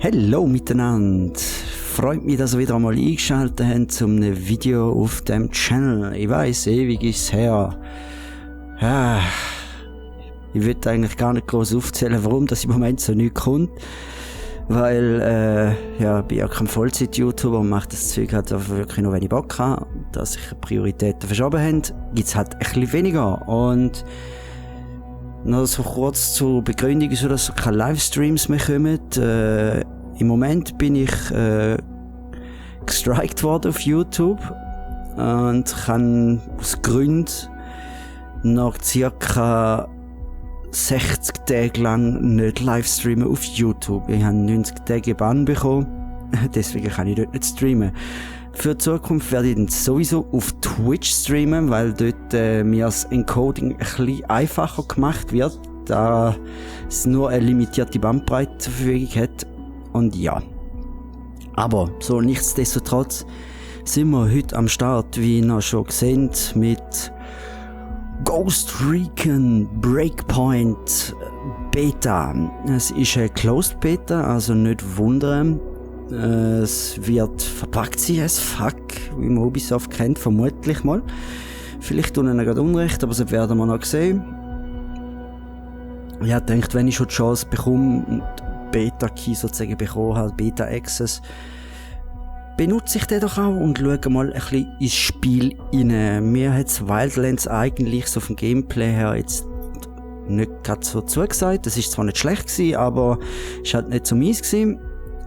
Hallo miteinander! Freut mich, dass ihr wieder einmal eingeschaltet habt zu einem Video auf dem Channel. Ich weiss, ewig ist es her. Ich will eigentlich gar nicht groß aufzählen, warum das im Moment so nicht kommt. Weil, ich bin ja kein Vollzeit-YouTuber und mache das Zeug halt einfach wirklich nur, wenn ich Bock habe. Da sich Prioritäten verschoben haben, gibt's halt ein bisschen weniger. Und noch so kurz zur Begründung, so dass keine Livestreams mehr kommen. Im Moment bin ich gestrikt worden auf YouTube und kann aus Gründen noch circa 60 Tage lang nicht livestreamen auf YouTube. Ich habe 90 Tage Bann bekommen, deswegen kann ich dort nicht streamen. Für die Zukunft werde ich dann sowieso auf Twitch streamen, weil dort mir das Encoding ein bisschen einfacher gemacht wird, da es nur eine limitierte Bandbreite zur Verfügung hat. Und ja. Aber so nichtsdestotrotz sind wir heute am Start, wie ihr schon gesehen, mit Ghost Recon Breakpoint Beta. Es ist eine Closed Beta, also nicht wundern. Es wird verpackt sein as fuck, wie man Ubisoft kennt, vermutlich mal. Vielleicht tun ihnen gerade Unrecht, aber das werden wir noch sehen. Ich habe gedacht, wenn ich schon die Chance bekomme und Beta-Key sozusagen bekommen habe, Beta-Access, benutze ich den doch auch und schaue mal ein bisschen ins Spiel rein. Mir hat Wildlands eigentlich so vom Gameplay her jetzt nicht gerade so zugesagt. Das ist zwar nicht schlecht gewesen, aber es war halt nicht so mies gewesen.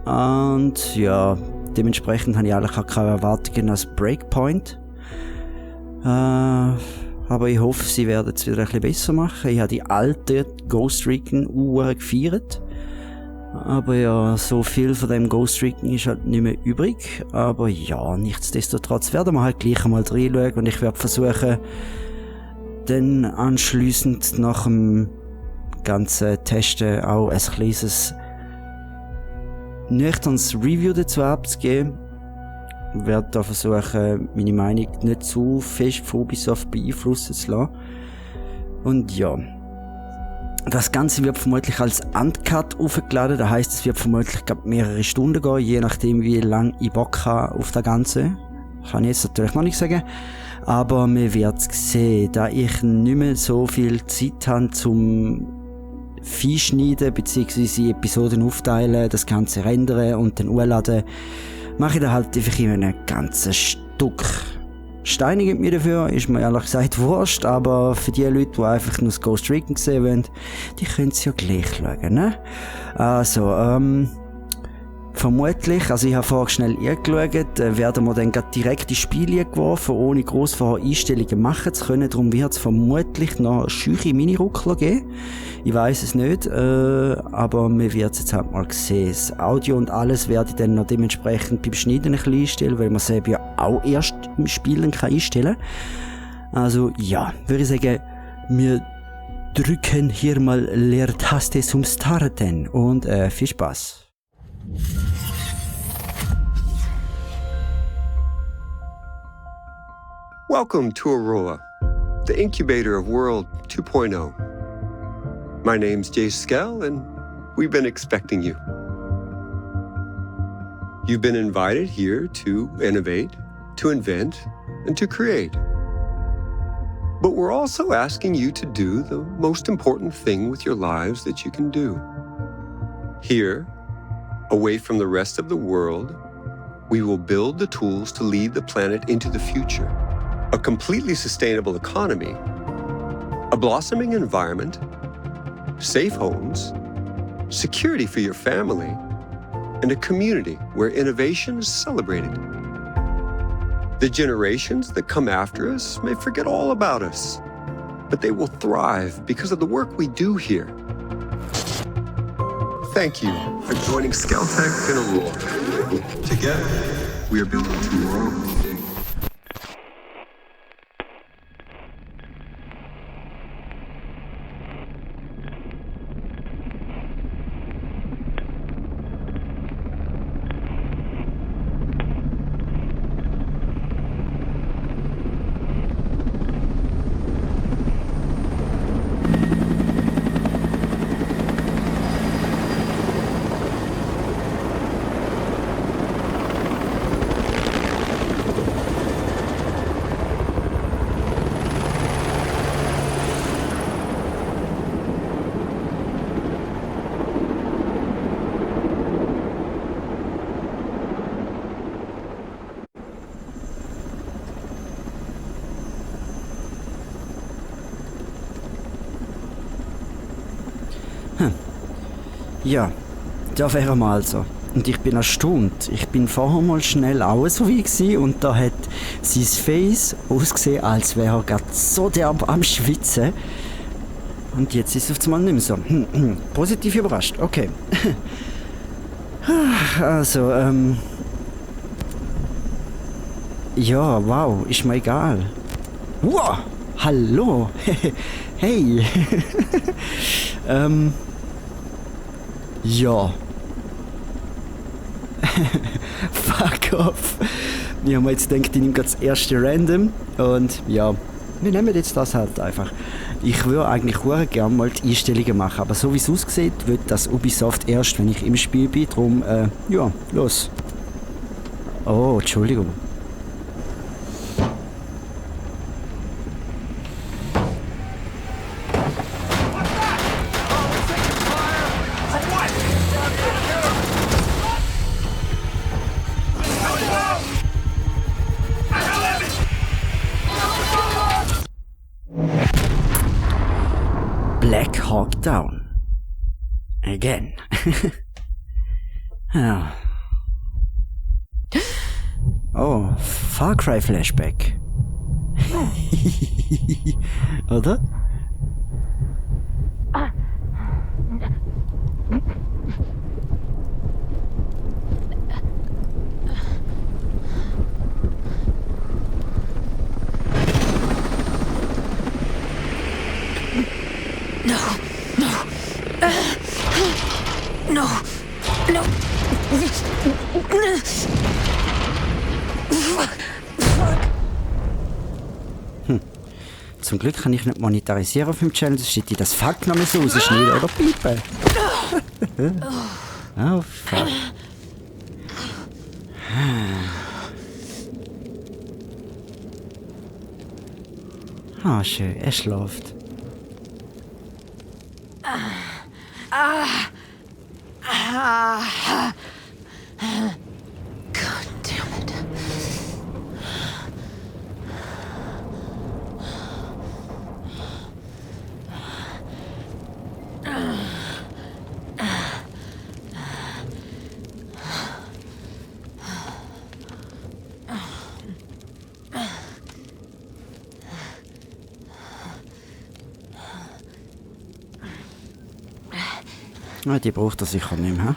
Und ja, dementsprechend habe ich eigentlich auch keine Erwartungen als Breakpoint. Aber ich hoffe, sie werden es wieder ein bisschen besser machen. Ich habe die alte Ghost Recon Uhr gefeiert. Aber ja, so viel von dem Ghost Recon ist halt nicht mehr übrig. Aber ja, nichtsdestotrotz werden wir halt gleich einmal reinschauen und ich werde versuchen, dann anschliessend nach dem ganzen Testen auch ein kleines nüchternes Review dazu abzugeben. Ich werde da versuchen, meine Meinung nicht zu fest von Ubisoft beeinflussen zu lassen. Und ja, das Ganze wird vermutlich als Uncut aufgeladen, das heisst, es wird vermutlich mehrere Stunden gehen, je nachdem wie lange ich Bock habe auf das Ganze. Kann ich jetzt natürlich noch nicht sagen, aber wir werden es sehen, da ich nicht mehr so viel Zeit habe zum Feinschneiden bzw. Episoden aufteilen, das Ganze rendern und dann hochladen, mache ich da halt einfach in einem ganzen Stück. Steinigen mir dafür, ist mir ehrlich gesagt wurscht, aber für die Leute, die einfach nur das Ghost Recon sehen wollen, die können es ja gleich schauen, ne? Also, vermutlich, also ich habe vorher schnell eingeschaut, werden wir dann gerade direkt ins Spiel geworfen, ohne gross vorher Einstellungen machen zu können. Darum wird es vermutlich noch scheuche Mini-Ruckler geben. Ich weiss es nicht, aber wir werden es jetzt halt mal sehen. Das Audio und alles werde ich dann noch dementsprechend beim Schneiden ein bisschen einstellen, weil man selber ja auch erst im Spielen kann einstellen. Also ja, würde ich sagen, wir drücken hier mal Leertaste zum Starten und viel Spaß. Welcome to Aurora, the incubator of World 2.0. My name's Jay Skell, and we've been expecting you. You've been invited here to innovate, to invent, and to create. But we're also asking you to do the most important thing with your lives that you can do. Here, away from the rest of the world, we will build the tools to lead the planet into the future. A completely sustainable economy, a blossoming environment, safe homes, security for your family, and a community where innovation is celebrated. The generations that come after us may forget all about us, but they will thrive because of the work we do here. Thank you for joining Skeltech and Aurora. Together, we are building tomorrow. Ja, da wären wir also. Und ich bin erstaunt. Ich bin vorher mal schnell auch so wie gewesen und da hat sein Face ausgesehen, als wäre er gerade so derb am Schwitzen. Und jetzt ist es auf einmal nicht mehr so. Positiv überrascht, okay. Also, ja, wow, ist mir egal. Wow, hallo. Hey. Ja. Fuck off. Ich habe mir jetzt gedacht, ich nehme gerade das erste Random. Und ja, wir nehmen jetzt das halt einfach. Ich würde eigentlich sehr gerne mal die Einstellungen machen, aber so wie es aussieht, wird das Ubisoft erst, wenn ich im Spiel bin. Darum, ja, los. Oh, Entschuldigung. Black Hawk Down. Again. Ja. Oh, Far Cry Flashback. Oder? No. Zum Glück kann ich nicht monetarisieren auf dem Channel, das steht das Fuck noch so rausschneiden oder piepen. Oh fuck. Ah, schön, er schläft. God damn it. Ah, die braucht er sicher nicht mehr.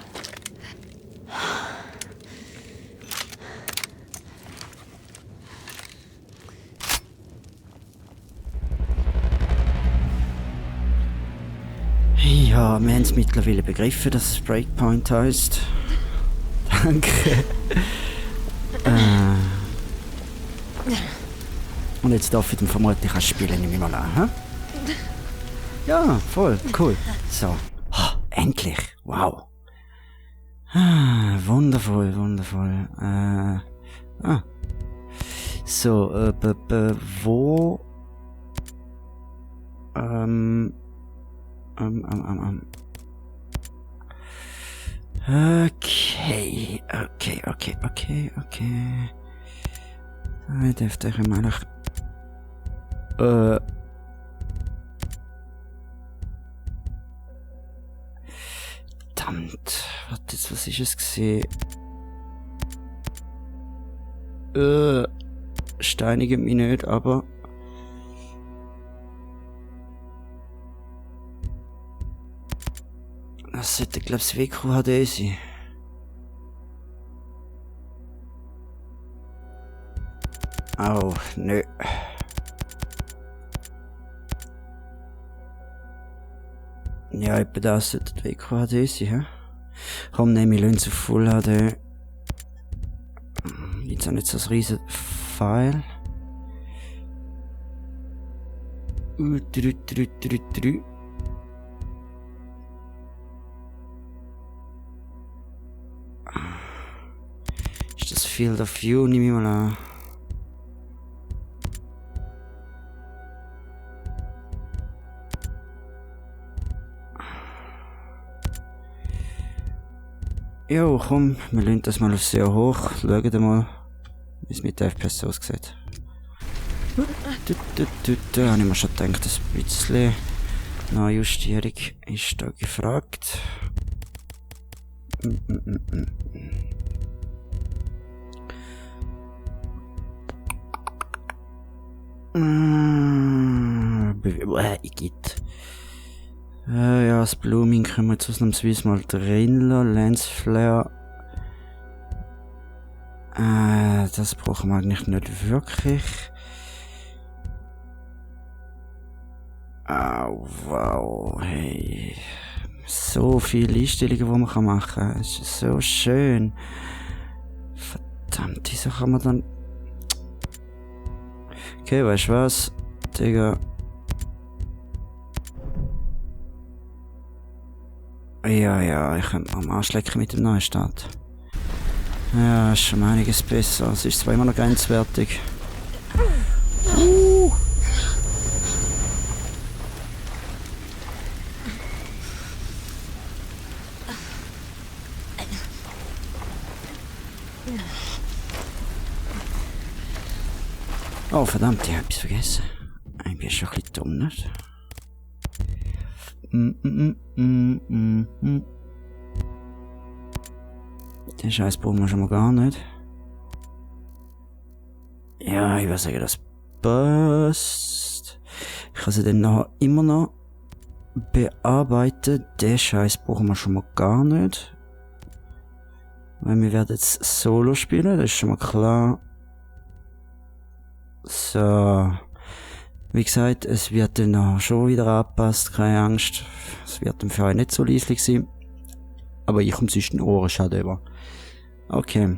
Ja, wir haben es mittlerweile begriffen, dass es Breakpoint heisst. Danke. Und jetzt darf ich dann vermutlich auch spielen, nehme ich mal an. He? Ja, voll, cool. So. Oh, endlich. Wow. Wundervoll, wundervoll. So, wo... Okay. Ich dürfte ich mal noch... Verdammt. Warte, jetzt, was ist es gesehen? Steinige mich nicht, aber... Das sollte, glaube ich, das WQHD sein. Oh, nö. Ja, etwa das sollte die WQHD sein, hä? Komm, nehme ich Lens auf Full HD. Jetzt auch nicht so ein riesen File. 3. Ist das Field of View? Nehme ich mal an. Jo, komm, wir lassen das mal auf sehr hoch. Schauen mal, wie es mit der FPS aussieht. Da habe ich mir schon gedacht, ein bisschen Nachjustierung ist da gefragt. Igitt. Ja, das Blooming können wir jetzt ausnahmsweise mal drin lassen. Lens Flare. Das brauchen wir eigentlich nicht wirklich. Oh, wow, hey. So viele Einstellungen, die man machen kann. Es ist so schön. Verdammt, wieso kann man dann... Okay, weißt du was? Digga. Ja, ich könnte mal am Arsch lecken mit dem Neustart. Ja, ist schon einiges besser. Es ist zwar immer noch grenzwertig. Oh verdammt, ich hab etwas vergessen. Ich bin schon ein bisschen dumm, nicht? Den Scheiß brauchen wir schon mal gar nicht. Ja, ich würde sagen, das passt. Ich kann sie dann nachher immer noch bearbeiten. Den Scheiß brauchen wir schon mal gar nicht. Weil wir werden jetzt Solo spielen, das ist schon mal klar. So. Wie gesagt, es wird dann noch schon wieder angepasst, keine Angst. Es wird dann für euch nicht so leislich sein. Aber ich komme sonst den Ohrenschaden über. Okay.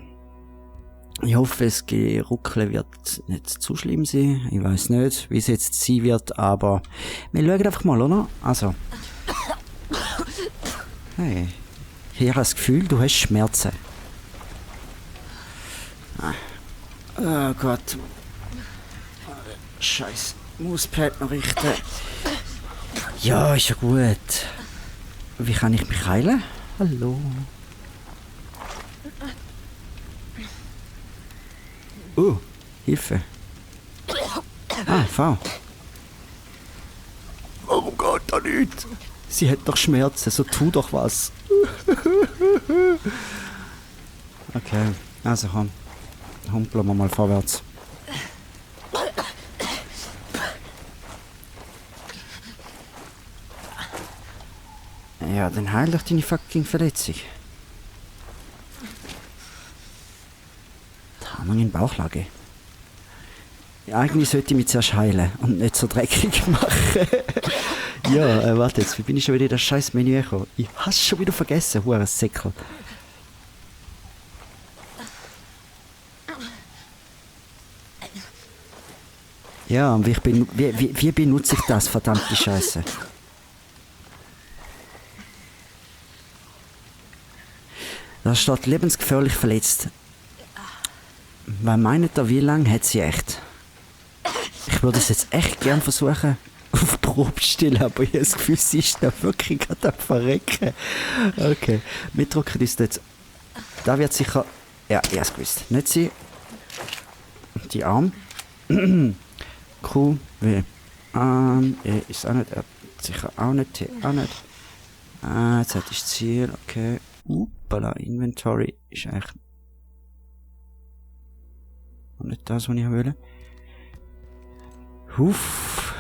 Ich hoffe, es Geruckeln wird nicht zu schlimm sein. Ich weiß nicht, wie es jetzt sein wird, aber wir schauen einfach mal, oder? Also. Hey. Ich habe das Gefühl, du hast Schmerzen. Oh Gott. Scheiße. Mauspad noch richten. Ja, ist ja gut. Wie kann ich mich heilen? Hallo. Hilfe. V. Warum geht da nicht? Sie hat doch Schmerzen, so tu doch was. Okay, also komm. Humpeln wir mal vorwärts. Ja, dann heil doch deine fucking Verletzung. Tarnung in Bauchlage. Ja, eigentlich sollte ich mich zuerst heilen und nicht so dreckig machen. Ja, warte jetzt, wie bin ich schon wieder in das scheiß Menü gekommen? Ich hab's schon wieder vergessen, hure Säckel. Ja, und wie benutze ich das, verdammte Scheiße? Da steht lebensgefährlich verletzt. Wer meint da, wie lange hat sie echt? Ich würde es jetzt echt gern versuchen auf Probe stellen, aber ich habe das Gefühl, sie ist da wirklich gerade am Verrecken. Okay, wir drücken uns jetzt. Da wird sicher. Ja, ich habe es gewusst. Nicht sie. Die Arm. Q, W. E ist auch nicht. Sicher auch nicht. T auch nicht. Jetzt hat ich das Ziel. Okay. Uppala, Inventory ist eigentlich nicht das, was ich will. Huff.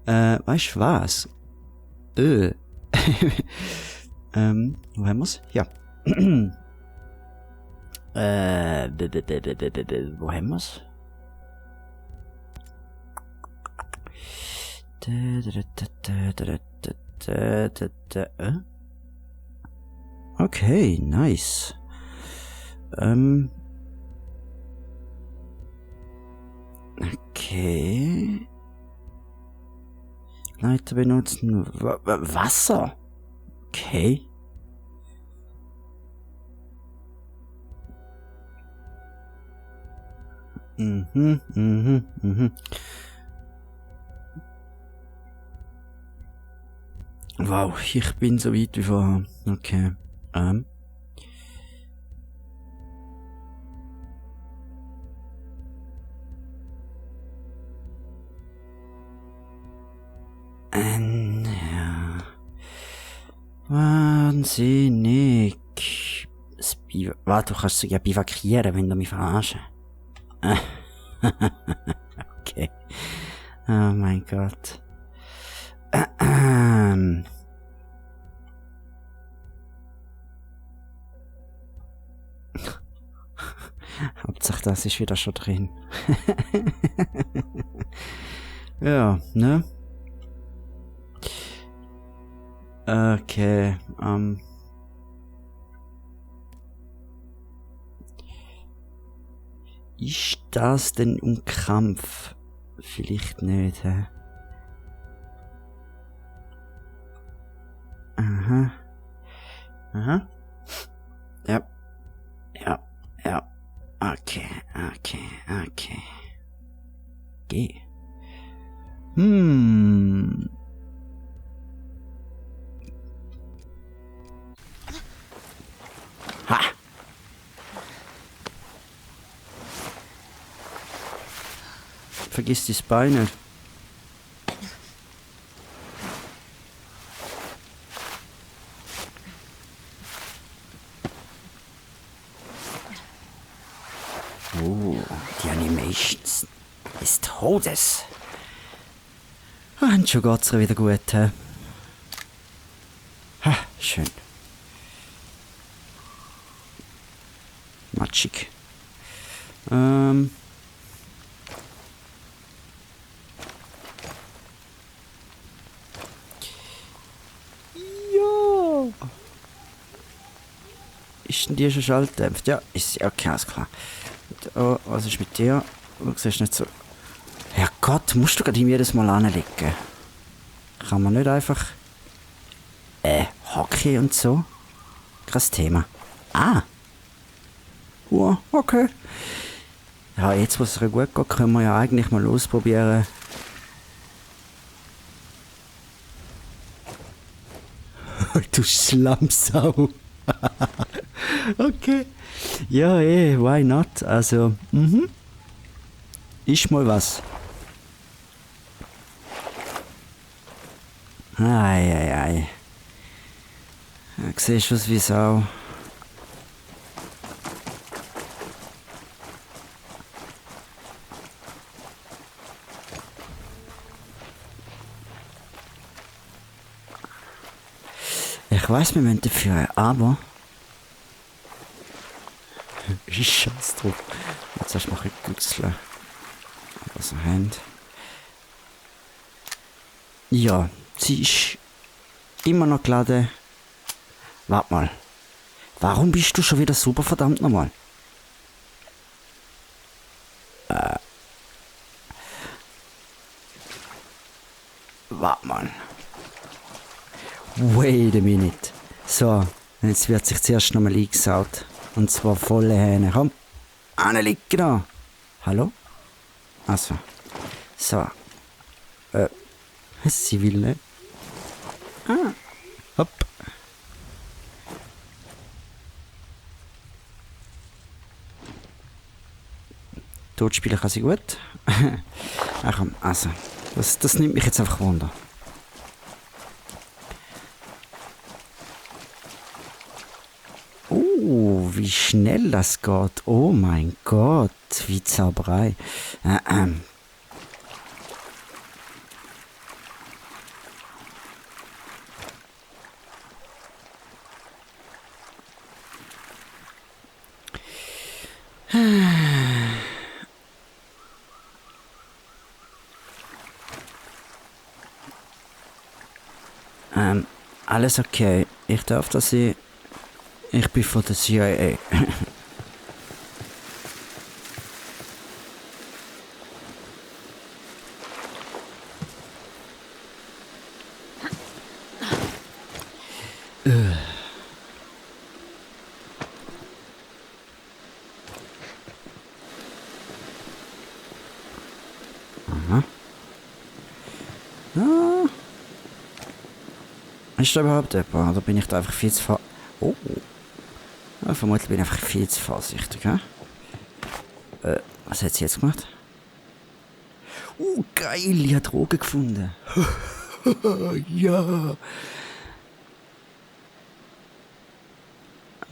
Weißt du was? Wo haben wir's? Ja. Wo haben wir's? Okay, nice. Okay. Leiter benutzen. Wasser. Okay. Wow, ich bin so weit wie vorher. Okay. Wahnsinnig. Warte, du kannst sogar bivakieren, wenn du mich verarschen. Okay. Oh mein Gott. Hauptsache, das ist wieder schon drin. Ja, ne? Okay, ist das denn ein Kampf? Vielleicht nicht, hä? Aha. Aha. Ja. Ja. Ja. Okay. Geh. Ha! Vergiss das Bein nicht. Oh, die Animations des Todes. Und schon geht's ihr wieder gut, hä? Ha, schön. Matschig. Ja. Ist denn die schon schaltdämpft? Ja, ist sie. Okay, alles klar. Oh, was ist mit dir? Du siehst nicht so... Herrgott, musst du gerade jedes Mal anlegen? Kann man nicht einfach... Hockey und so? Krass Thema. Ah! Ja, okay. Ja, jetzt, wo es ihr gut geht, können wir ja eigentlich mal ausprobieren. Du Schlammsau. Okay. Ja, why not? Also, ist mal was. Ei. Ja, siehst du was wie Sau? Ich weiss, wir müssen dafür, aber... Ich scheiß drauf. Jetzt erst mal ein bisschen güchseln. Was wir haben. Ja, sie ist immer noch geladen. Warte mal. Warum bist du schon wieder super, verdammt nochmal? Warte mal. Wait a minute. So, jetzt wird sich zuerst nochmal eingesaut. Und zwar volle Hähne. Komm, anliegen da. Hallo? Also. So. Sie will nicht. Hopp. Totspielen kann sie gut. Ach komm, also. Das nimmt mich jetzt einfach Wunder. Wie schnell das geht. Oh mein Gott, wie Zauberei. Alles okay. Ich darf das Ich bin von der CIA. Aha. Ah. Ist da überhaupt jemand? Oder bin ich da einfach viel zu Oh. Ja, vermutlich bin ich einfach viel zu vorsichtig, hä? Was hat sie jetzt gemacht? Geil, ich habe Drogen gefunden. Ja.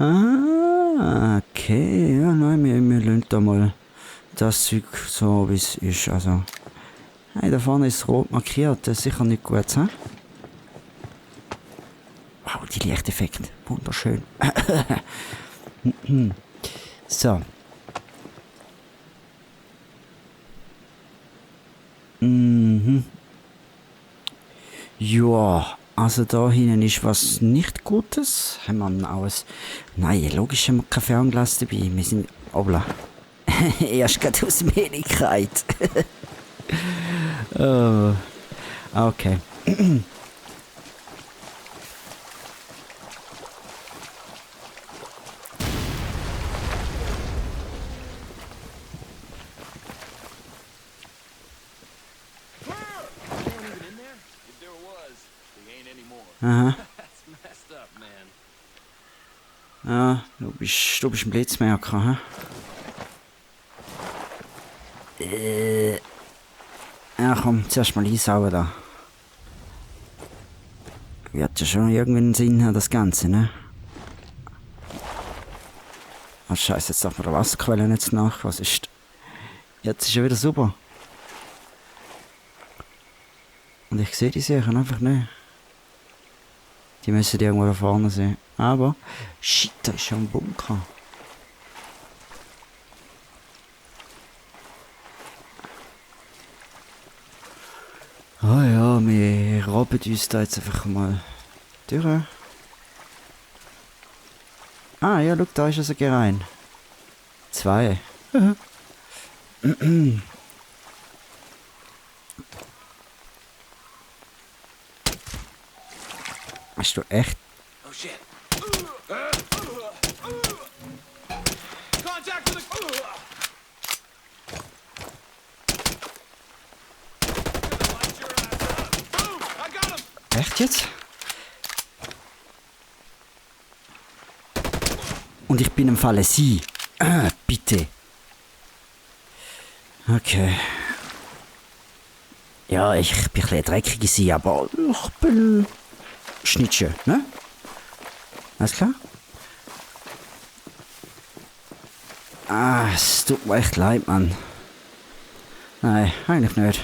Ah, okay. Ja, nein, wir lassen da mal das Zeug so, wie es ist. Also, hey, da vorne ist rot markiert. Das ist sicher nicht gut, hä? Wow, die Lichteffekte. Wunderschön. So. Mhm. Ja, also da hinten ist was nicht Gutes. Haben wir auch ein... Nein, logisch haben wir kein Fernglas dabei. Wir sind... Obla. Erst gerade aus Männlichkeit. Oh. Okay. Aha. Ja, du bist ein Blitzmerker, hä? Ja, komm, zuerst mal einsauen da. Wird ja schon irgendwie einen Sinn haben, das Ganze, ne? Ah, scheiße, jetzt darf man der Wasserquelle nicht nach. Was ist... Jetzt ist ja wieder super. Und ich sehe die Sachen einfach nicht. Die müssen die irgendwo da vorne sehen. Aber... Shit, da ist schon ein Bunker. Ah ja, wir robben uns da jetzt einfach mal durch. Ah ja, schau, da ist also rein. 2. Hast du echt... Oh shit. Contact with the... Echt jetzt? Und ich bin im Falle sie. Bitte. Okay. Ja, ich bin ein bisschen dreckig sie, aber ich bin... Schnittchen, ne? Alles klar? Ah, es tut mir echt leid, Mann. Nein, eigentlich nicht.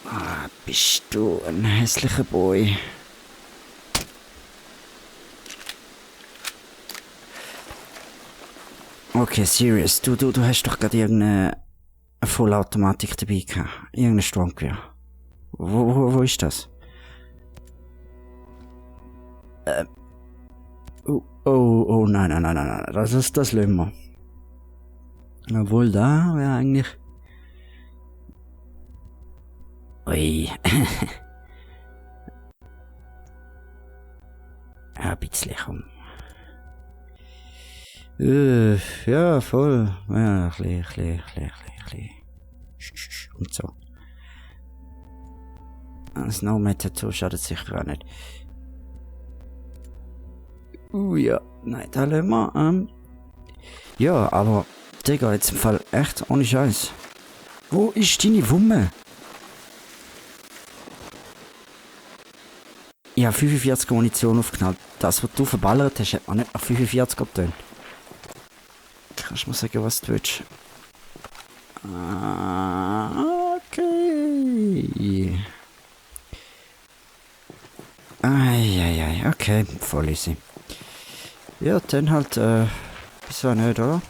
Ah, bist du ein hässlicher Boy. Okay, serious. Du hast doch gerade irgendeine Vollautomatik dabei gehabt. Irgendein Sturmgewehr. Wo ist das? Oh, nein. Das lassen wir. Obwohl, da wäre eigentlich... Ui. Ja, ein bisschen, komm. Ja, voll. Ja, ein bisschen. Und so. Ein Snowman-Tattoo schadet sicher auch nicht. Ja. Nein, da lassen wir. Ja, aber, Digga, jetzt im Fall echt ohne Scheiß. Wo ist deine Wumme? Ich habe 45 Munition aufgeknallt. Das, was du verballert hast, hat man nicht nach 45 abgetönt. Kannst du mir sagen, was du willst? Okay. Ai, okay, voll easy. Ja, dann halt, wieso nicht, oder?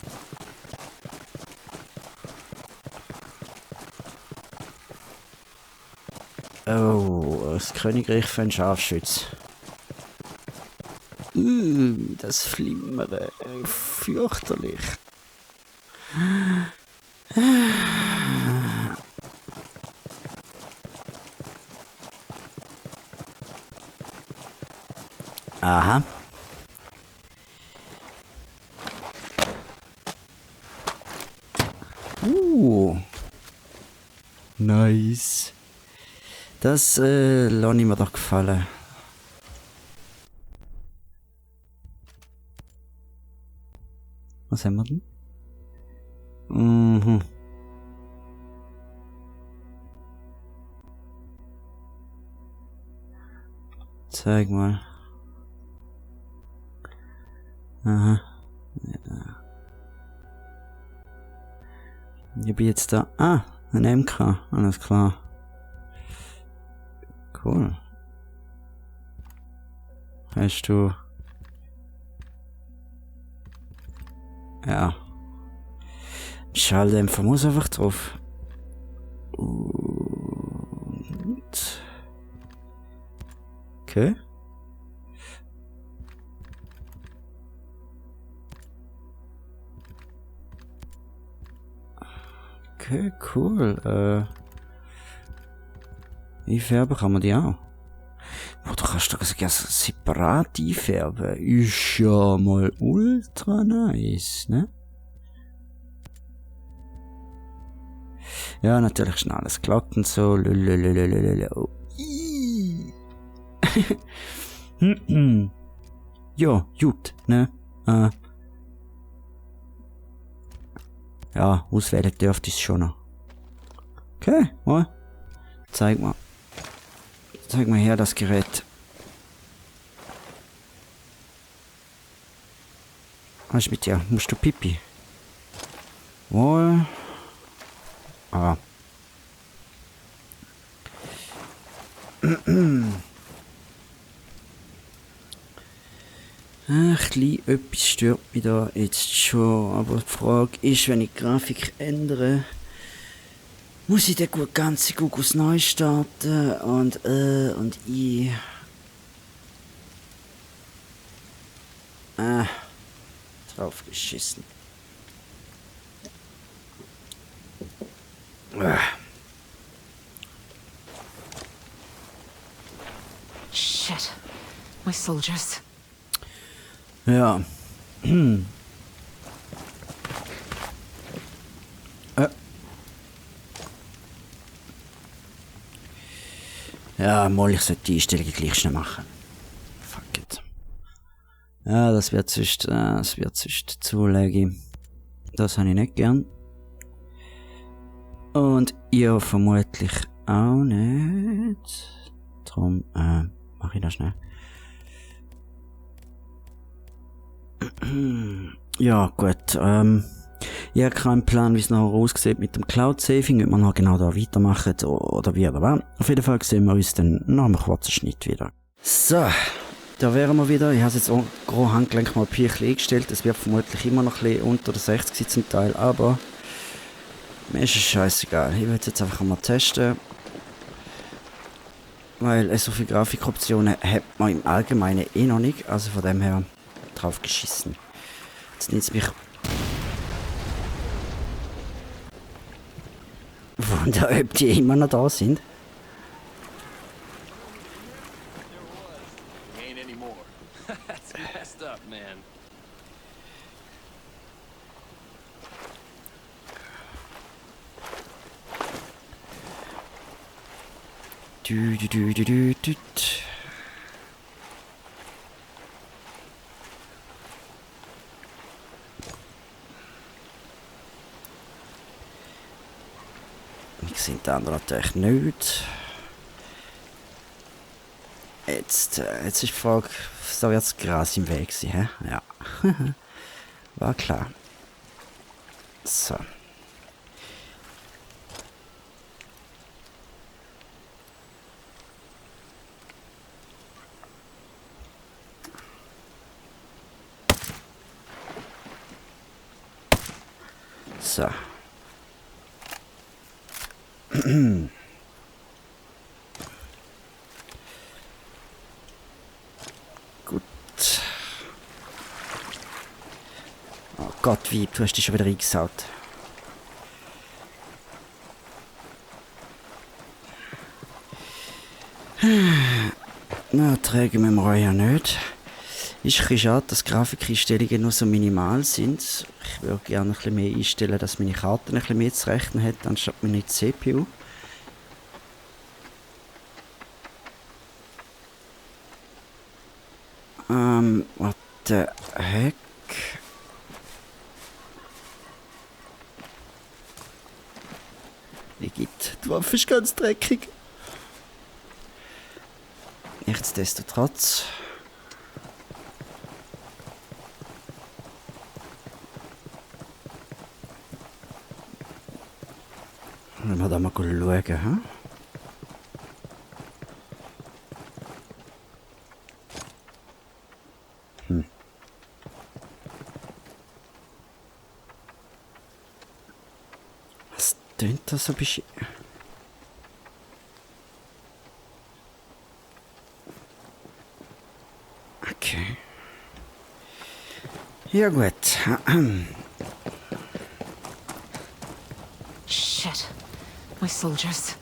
Oh, das Königreich für einen Scharfschütz. Das Flimmern, fürchterlich. Aha. Nice. Das lasse ich mir doch gefallen. Was haben wir denn? Mhm. Zeig mal. Aha. Ja. Ich bin jetzt da. Ah, ein MK. Alles klar. Cool. Hast du... Ja. Schalldämpfer muss einfach drauf. Und... Okay. Okay, cool. Einfärben kann man die auch. Boah, du kannst doch sogar separat einfärben. Ist ja mal ultra nice, ne? Ja, natürlich ist alles glatt und so. Oh. Ja, gut, ne? Ja, auswählen dürfte ich es schon noch. Okay, mal. Zeig mal her das Gerät. Was ist mit dir? Musst du Pipi? Wohl. Ah. Etwas stört mich da jetzt schon, aber die Frage ist, wenn ich die Grafik ändere, muss ich den ganzen Gugus neu starten und ich... drauf geschissen. Shit. My soldiers. Ja. Ja, mal, ich sollte die Einstellungen gleich schnell machen. Fuck it. Ja, das wird sonst zulegen. Das habe ich nicht gern. Und ihr vermutlich auch nicht. Darum, mache ich das schnell. Ja, gut, ich habe keinen Plan, wie es nachher aussieht mit dem Cloud-Saving, ob wir noch genau da weitermachen oder wie oder was. Auf jeden Fall sehen wir uns dann nach einem kurzen Schnitt wieder. So, da wären wir wieder. Ich habe es jetzt auch grob Handgelenk mal ein bisschen eingestellt. Es wird vermutlich immer noch ein bisschen unter der 60 zum Teil, aber mir ist es scheißegal. Ich will es jetzt einfach mal testen. Weil so viele Grafikoptionen hat man im Allgemeinen eh noch nicht, also von dem her drauf geschissen. Jetzt nimmt es mich wunder, ob die immer noch da sind. Du. Ich sehe die anderen natürlich nicht. Jetzt ist die Frage, da wird das Gras im Weg sein, hä? Ja. War klar. So. So. Gut. Oh Gott, wie, du hast dich schon wieder eingesaut. Na, tragen wir euch ja nicht. Ist ein bisschen schade, dass Grafikeinstellungen nur so minimal sind. Ich würde gerne ein bisschen mehr einstellen, dass meine Karte ein bisschen mehr zu rechnen hat, anstatt meine CPU. What the heck? Igitt, die Waffe ist ganz dreckig. Nichtsdestotrotz. da mal schauen, hä? Was tönt das so ein bisschen? Okay. Ja gut. Shit. My soldiers.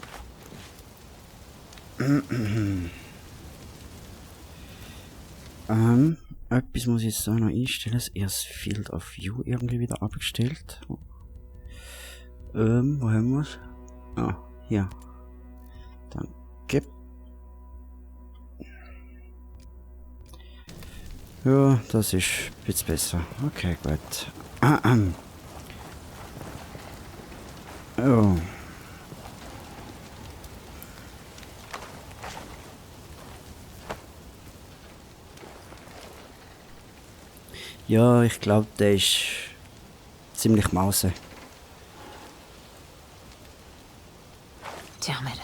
Etwas muss ich jetzt da noch einstellen. Das erste Field of View irgendwie wieder abgestellt. Wo haben wir es? Ah, hier. Danke. Ja, das ist ein bisschen besser. Okay, gut. Oh. Ja, ich glaube, der ist ziemlich Mause. Damn it.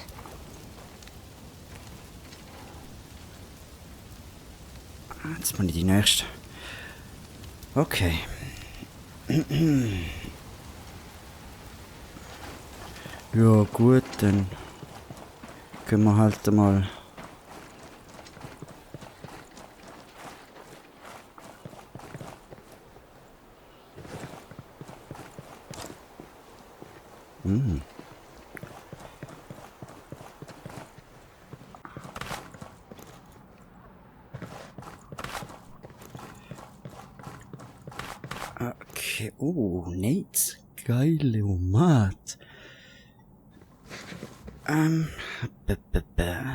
Jetzt mal die nächste. Okay. Ja gut, dann können wir halt mal. Okay, oh, Nate. Geile Omat.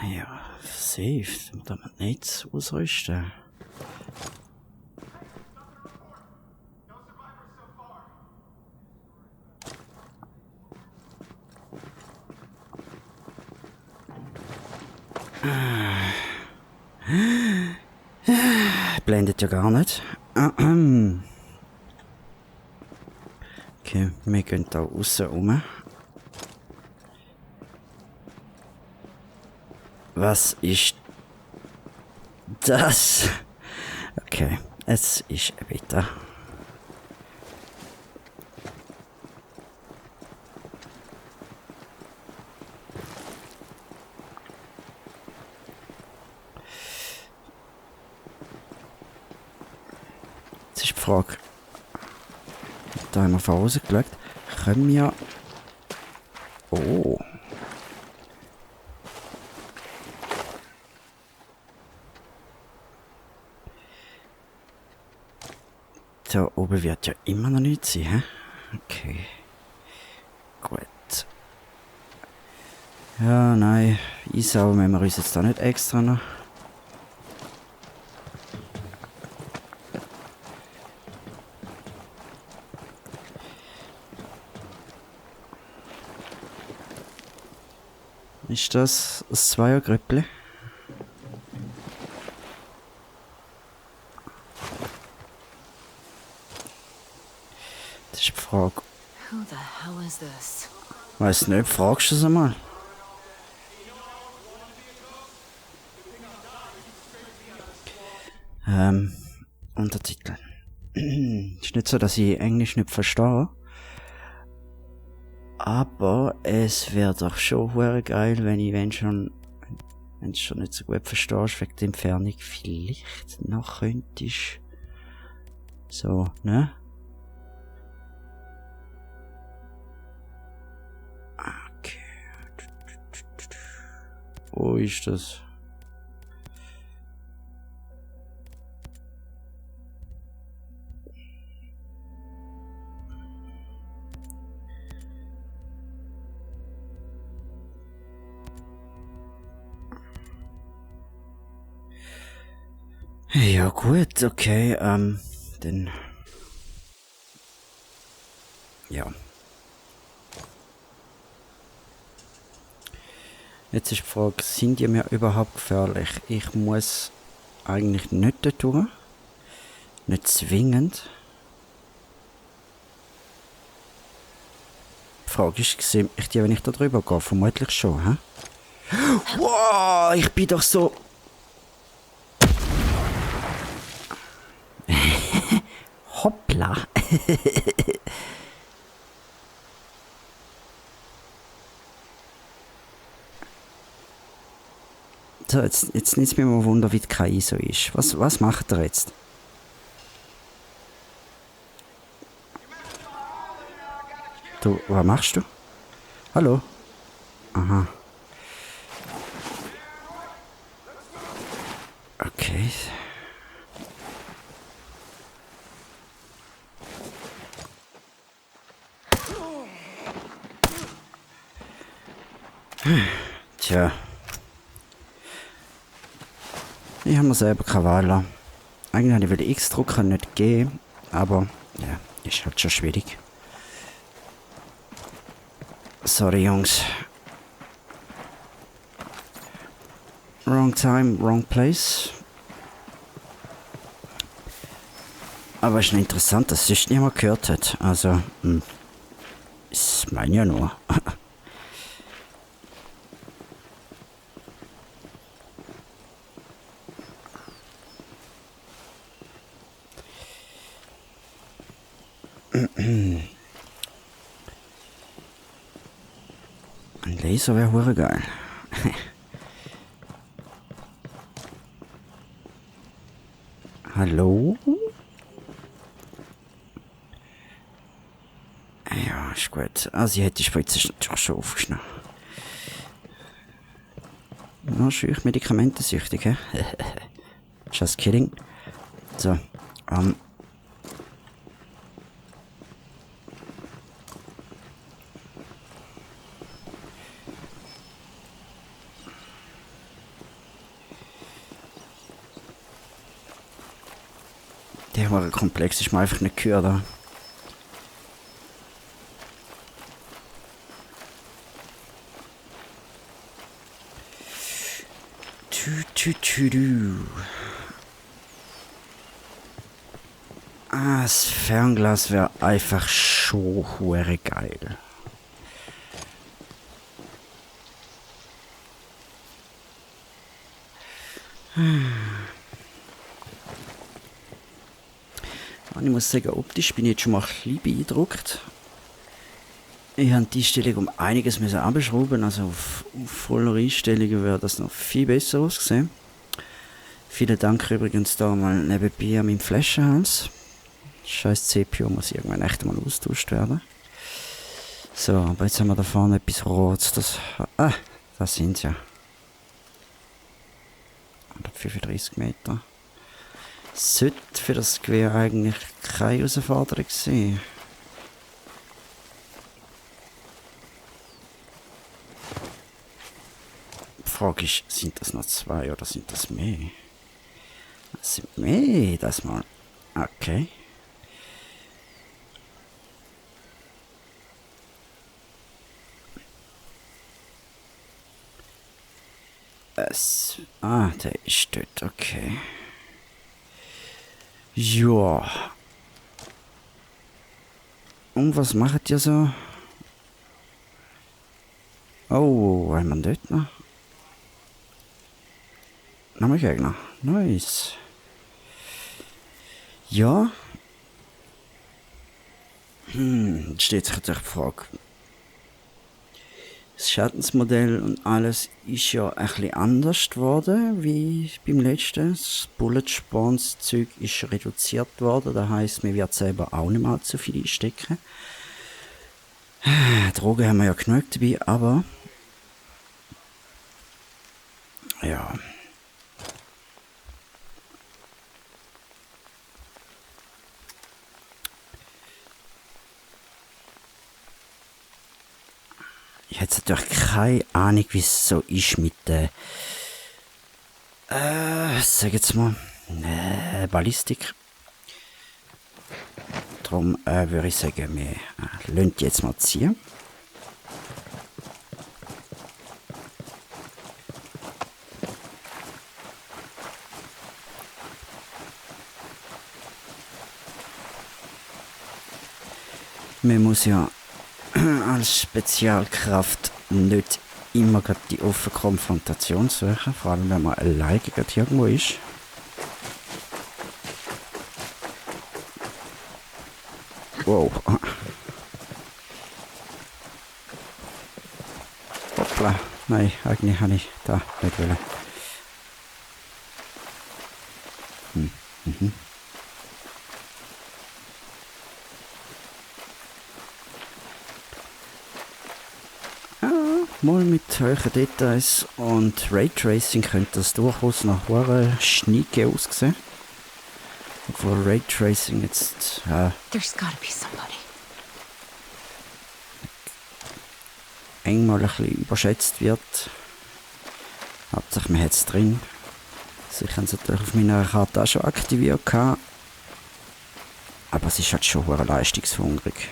Ja, safe. Da muss Nate ausrüsten. Blendet ja gar nicht. Okay, wir gehen da aussen rum. Was ist das? Okay, es ist weiter. Jetzt ist die Frage. Da haben wir von Hause geschaut. Können wir. Oh. Da oben wird ja immer noch nichts sein, hä? Okay. Gut. Ja, nein. Einsaugen müssen wir uns jetzt da nicht extra noch. Ist das ein Zweiergrüppli? Das ist die Frage. Who the hell is this? Weiss nicht, fragst du es einmal? Untertitel. Ist nicht so, dass ich Englisch nicht verstehe. Aber es wäre doch schon hure geil, wenn du schon nicht so gut verstehst, wegen der Entfernung vielleicht noch könntest. So, ne? Okay. Wo ist das? Ja gut, okay, dann... Ja. Jetzt ist die Frage, sind die mir überhaupt gefährlich? Ich muss eigentlich nicht dort durch. Nicht zwingend. Die Frage ist, sehe ich die, wenn ich da drüber gehe? Vermutlich schon, hä? Wow, ich bin doch so... Hoppla. So, jetzt nimmt es mich mal Wunder, wie die KI so ist. Was macht er jetzt? Du, was machst du? Hallo? Aha. Okay. Tja. Ich habe mir selber keine Wahl lassen. Eigentlich wollte ich X drucken, nicht G, aber ja, ist halt schon schwierig. Sorry, Jungs. Wrong time, wrong place. Aber es ist interessant, dass es niemand gehört hat. Also, ist mein ja nur. Ein Laser wäre hure geil. Hallo? Ja, ist gut. Also, sie hat die Spritze natürlich schon aufgeschnitten. Na, schüch medikamentensüchtig, hä? Just kidding. So, der war komplex, ist mir einfach nicht gehört. Da. Ah, das Fernglas wäre einfach schon hure geil. Und ich muss sagen, optisch bin ich jetzt schon mal ein bisschen beeindruckt. Ich habe die Einstellung um einiges abschrauben, also auf voller Einstellung wäre das noch viel besser ausgesehen. Vielen Dank übrigens da mal nebenbei an meinem Flaschenhals. Scheiß CPU muss irgendwann echt mal austauscht werden. So, aber jetzt haben wir da vorne etwas Rotes. Das sind ja. 135 Meter. Sollte für das Gewehr eigentlich keine Herausforderung sein. Die Frage ist, sind das noch 2 oder sind das mehr? Das sind mehr, das mal. Okay. Der ist dort, okay. Ja. Und was macht ihr so? Oh, haben wir dort noch? Nochmal Gegner. Nice. Ja. Jetzt steht sich natürlich die Frage. Das Schadensmodell und alles ist ja ein bisschen anders geworden, wie beim letzten. Das Bullet Spawns Zeug ist reduziert worden, das heisst, man wird selber auch nicht mehr allzu viel einstecken. Drogen haben wir ja genug dabei, aber ja. Ich hätte natürlich keine Ahnung, wie es so ist mit der, sag jetzt mal, Ballistik. Darum würde ich sagen, wir lassen die jetzt mal ziehen. Man muss ja als Spezialkraft nicht immer gerade die offene Konfrontation suchen, vor allem wenn man alleine gerade irgendwo ist. Wow. Hoppla. Nein, eigentlich habe ich da nicht wollen. Mal mit solchen Details und Raytracing könnte das durchaus nach einer Schnieke aussehen. Obwohl Raytracing jetzt There's gotta be somebody. einmal ein bisschen überschätzt wird. Hauptsache man hat es drin. Also ich habe es natürlich auf meiner Karte auch schon aktiviert. Aber es ist halt schon sehr leistungshungrig.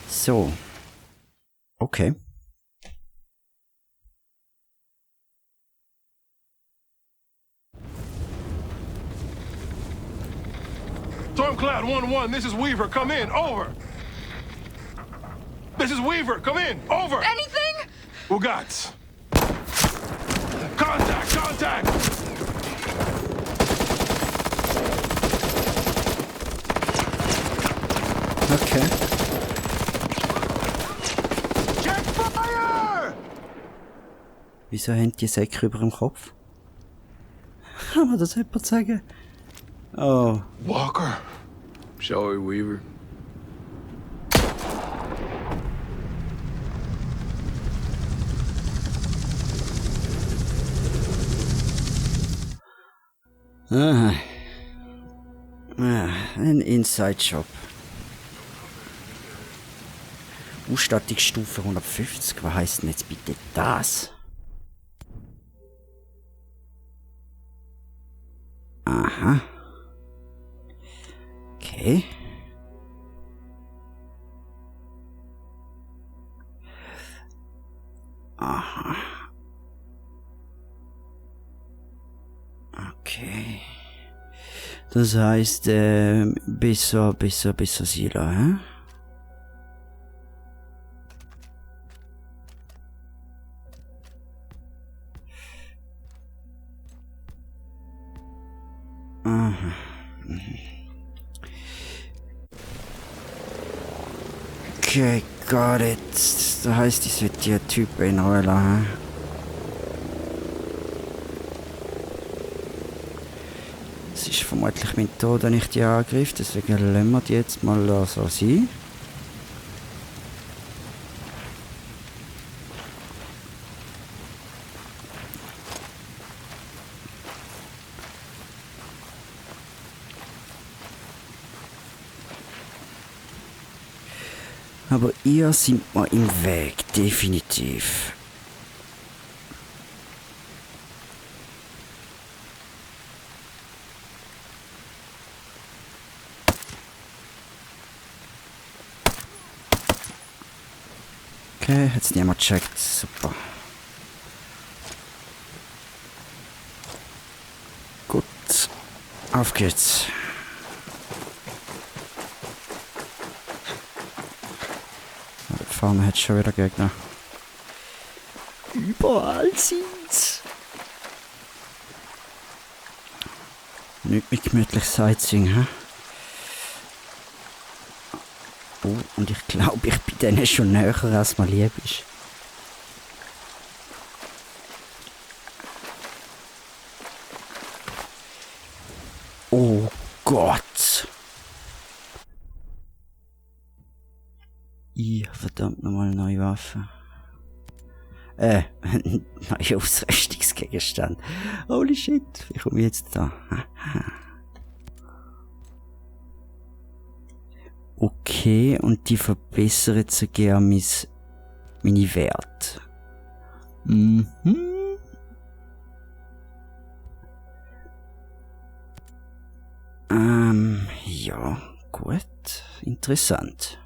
So. Okay. Stormcloud 1-1, this is Weaver, come in, over! This is Weaver, come in, over! Anything? Ugats! Contact, contact! Okay. Check fire! Wieso haben die Säcke über dem Kopf? Kann man das jemand sagen? Oh. Walker. Shall we, Weaver? Ah. Ein Inside-Job. Ausstattungsstufe 150, was heisst denn jetzt bitte das? Aha. Okay. Aha. Okay. Das heißt, besser Sila, hä? Aha. Okay, got it. Das heisst, ich sollte die Typen in Ruhe lassen. Es ist vermutlich mein Tod, wenn ich die angreife, deswegen lassen wir die jetzt mal so sein. Aber ihr seid mir im Weg, definitiv. Okay, hat's niemand gecheckt, super. Gut, auf geht's. Vorne hat schon wieder Gegner. Überall sind's. Nicht mit gemütlich Sightseeing, hä? Oh, und ich glaube, ich bin denen schon näher, als mir lieb ist. Oh Gott! Verdammt nochmal neue Waffe. Neue Ausrüstungsgegenstand. Holy shit, wie komme ich jetzt da? Okay, und die verbessern sogar meine Werte. Ja, gut. Interessant.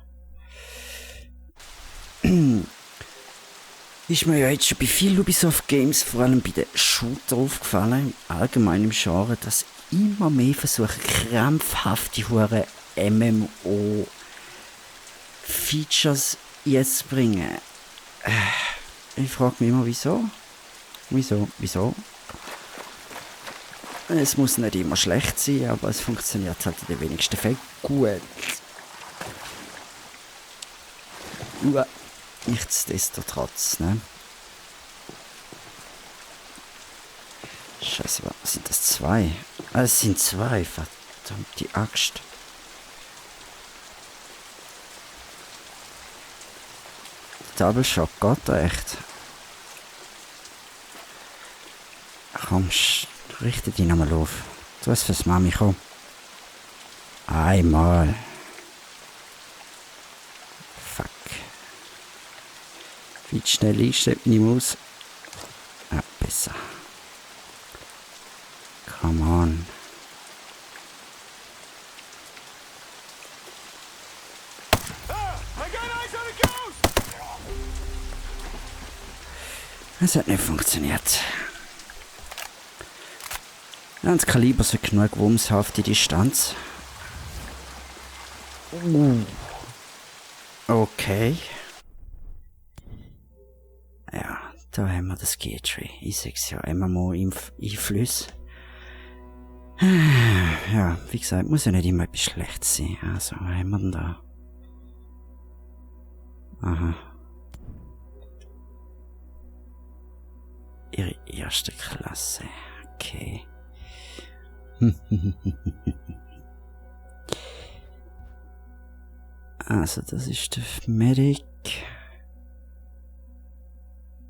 Ist mir ja jetzt schon bei vielen Ubisoft Games, vor allem bei den Shooter aufgefallen, allgemein im Genre, dass immer mehr versuchen, krampfhafte hure MMO-Features jetzt zu bringen. Ich frage mich immer, wieso? Wieso? Es muss nicht immer schlecht sein, aber es funktioniert halt in den wenigsten Fällen gut. Nichtsdestotrotz, ne? Scheiße, was sind das? 2? Es sind 2, verdammte Axt. Double Shock, geht echt. Komm, richte dich nochmal auf. Du hast fürs Mami kommen. Einmal. Fuck. Viel schnell einstellen, meine Maus. Ja, besser. Come on. Es hat nicht funktioniert. Das Kaliber sollte genug wumshafte Distanz. Okay. Ja, da haben wir das Gateway. Ich sag's ja, MMO-Einfluss. Ja, wie gesagt, muss ja nicht immer etwas Schlechtes sein. Also, was haben wir denn da? Aha. Ihre erste Klasse. Okay. Also, das ist der Medic.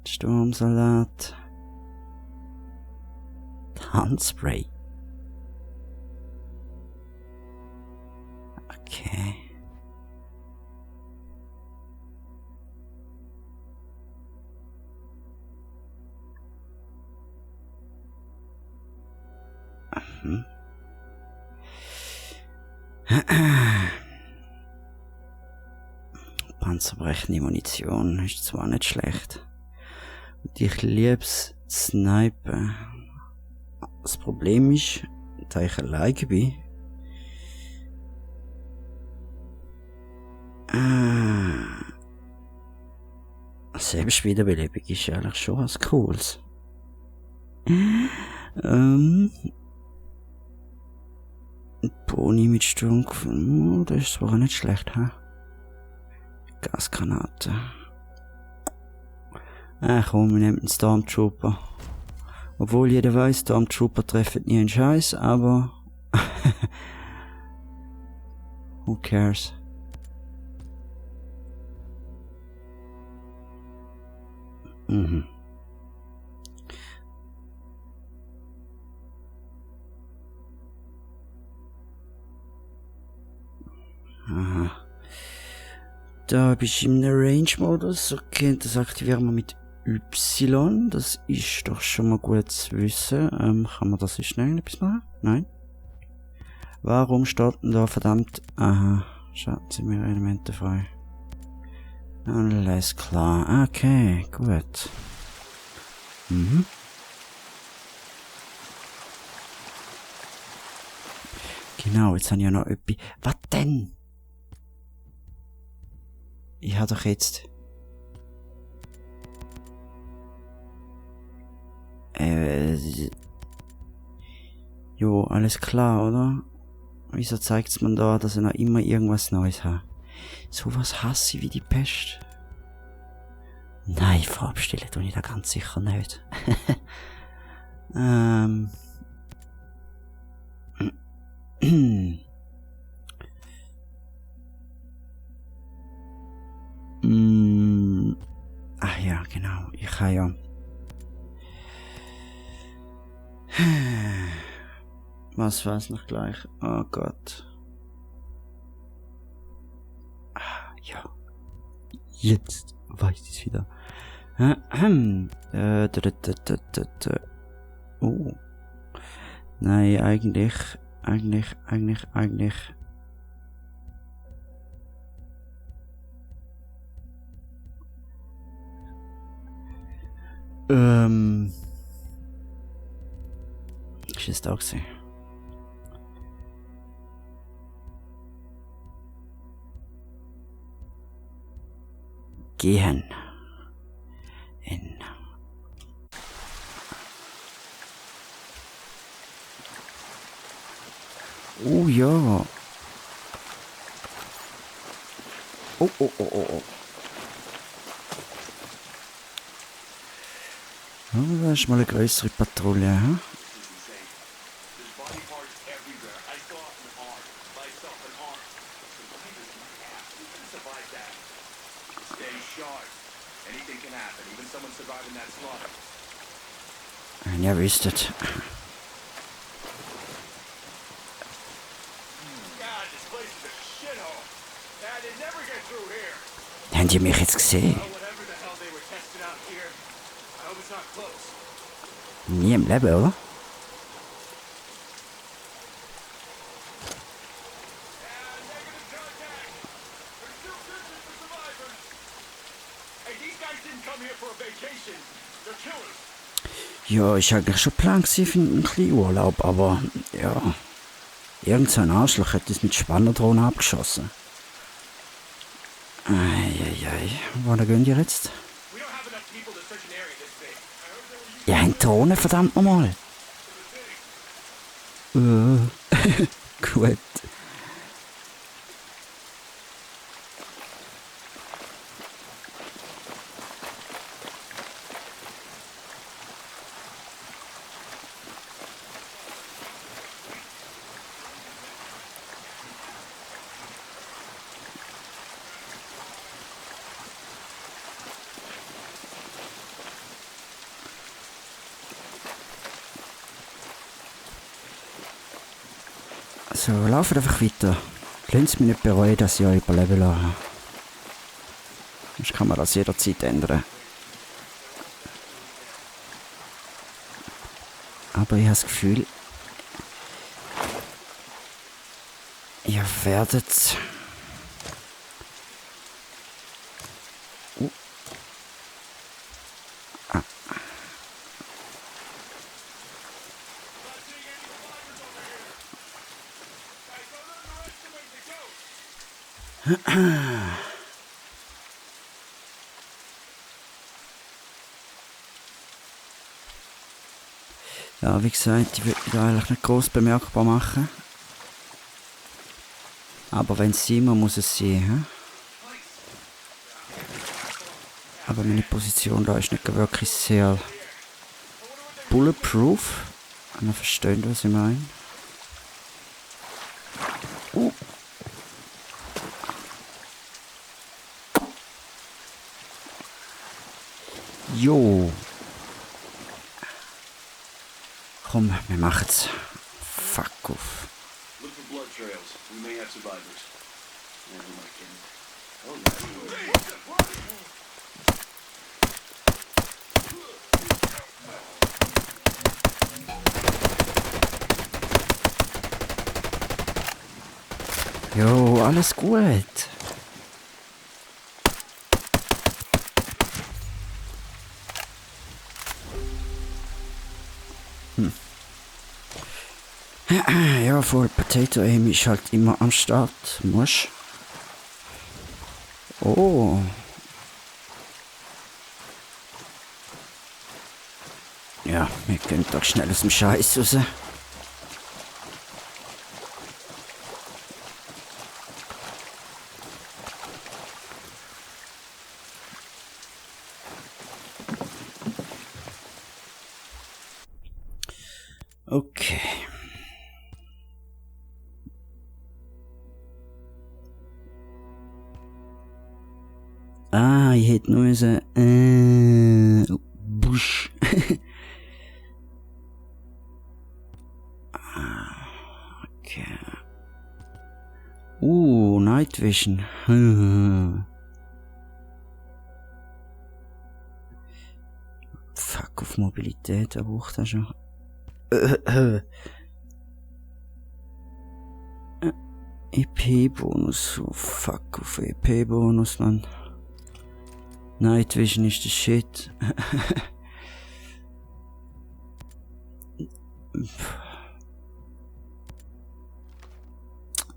Sturmsalat. Handspray. Okay. Panzerbrechende Munition ist zwar nicht schlecht. Und ich lieb's Snipen. Das Problem ist, da ich alleine bin, Selbstwiederbelebung ist eigentlich schon was Cooles. Boni mit Sturm, das ist zwar nicht schlecht, ha? Gasgranate. Komm, wir nehmen den Stormtrooper. Obwohl jeder weiß, Stormtrooper treffen nie einen Scheiß, aber who cares? Mhm. Aha. Da bist du im Range-Modus. Okay, das aktivieren wir mit Y. Das ist doch schon mal gut zu wissen. Kann man das schnell etwas machen? Nein. Warum steht denn da verdammt... Aha, schaut, sind wir Elemente frei. Alles klar. Okay, gut. Mhm. Genau, jetzt habe ich ja noch etwas... Was denn? Ich habe doch jetzt... Jo, alles klar, oder? Wieso zeigt's man da, dass ich noch immer irgendwas Neues habe? Sowas hasse ich wie die Pest. Nein, Farbstelle tue ich da ganz sicher nicht. Ach ja, genau. Ich kann ja... Was war's noch gleich? Oh Gott. Ja. Jetzt weiß ich's wieder. Oh. Nein, eigentlich. Ist es da gewesen? Gehen. In. Oh ja. Oh. Ja, das ist mal eine größere Patrouille, hm? Wenn ihr wüsstet. Haben die mich jetzt gesehen? Nie im Leben, oder? Ja, ich eigentlich schon Plan für einen kleinen Urlaub, aber ja. Irgend so ein Arschloch hat das mit Spannerdrohnen abgeschossen. Eieiei. Wohin gehen die jetzt? Ja, ein Drohne, verdammt nochmal. Gut. So, lauft einfach weiter. Lasst mich nicht bereuen, dass ich euch überleben lasse. Sonst kann man das jederzeit ändern. Aber ich habe das Gefühl, ihr werdet... Ja, wie gesagt, ich würde mich da eigentlich nicht gross bemerkbar machen. Aber wenn es sein muss es sein. Hm? Aber meine Position da ist nicht wirklich sehr bulletproof. Wenn ihr versteht, was ich meine. Jo. Komm, wir machen's. Fuck off. Look for blood trails. We may have survivors. Jo, alles gut. Ja, voll Potato Aim ist halt immer am Start. Muss. Oh. Ja, wir gehen doch schnell aus dem Scheiß raus. Okay. Ah, ich hätte nur so Busch. Okay. Night Vision. Fuck auf Mobilität, er braucht er schon. EP-Bonus. Oh, fuck auf EP-Bonus, Mann. Night Vision ist der Shit.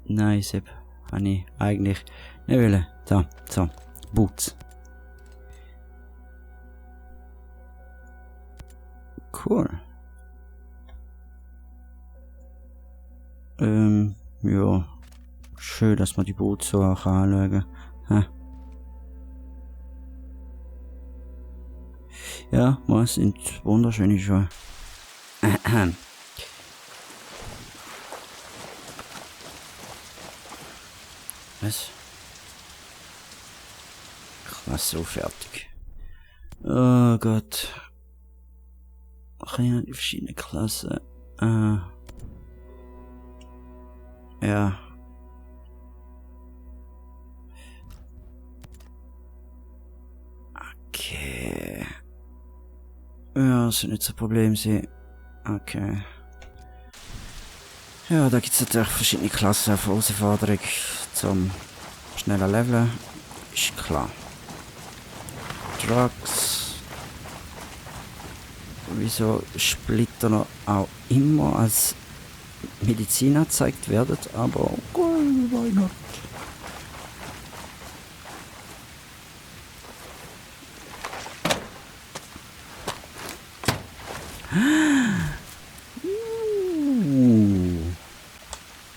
Nein, Sepp. Habe ich eigentlich nicht wollen. Da, so. Boots. Cool. Ja. Schön, dass man die Boots so auch anschauen kann. Ja, was sind wunderschöne Schuhe. Was? Ich war so fertig. Oh Gott. Ich habe die verschiedenen Klassen. Ja. Okay. Ja, das soll nicht so ein Problem sein. Okay. Ja, da gibt es natürlich verschiedene Klassen von Herausforderung zum schneller Leveln. Ist klar. Drugs. Wieso Splitter noch auch immer als Medizin angezeigt werden, aber okay, why not?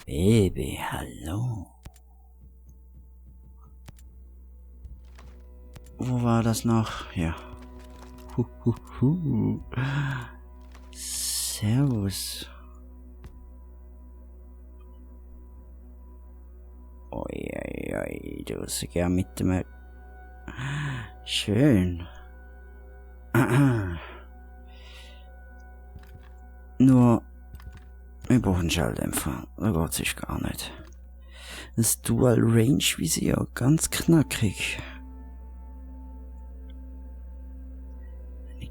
Baby, hallo. Wo war das noch? Ja. Servus. Oi, du bist gern mit dem... Schön. Nur... Wir brauchen einen Schalldämpfer. Da geht's sich gar nicht. Das Dual Range Visier, ganz knackig.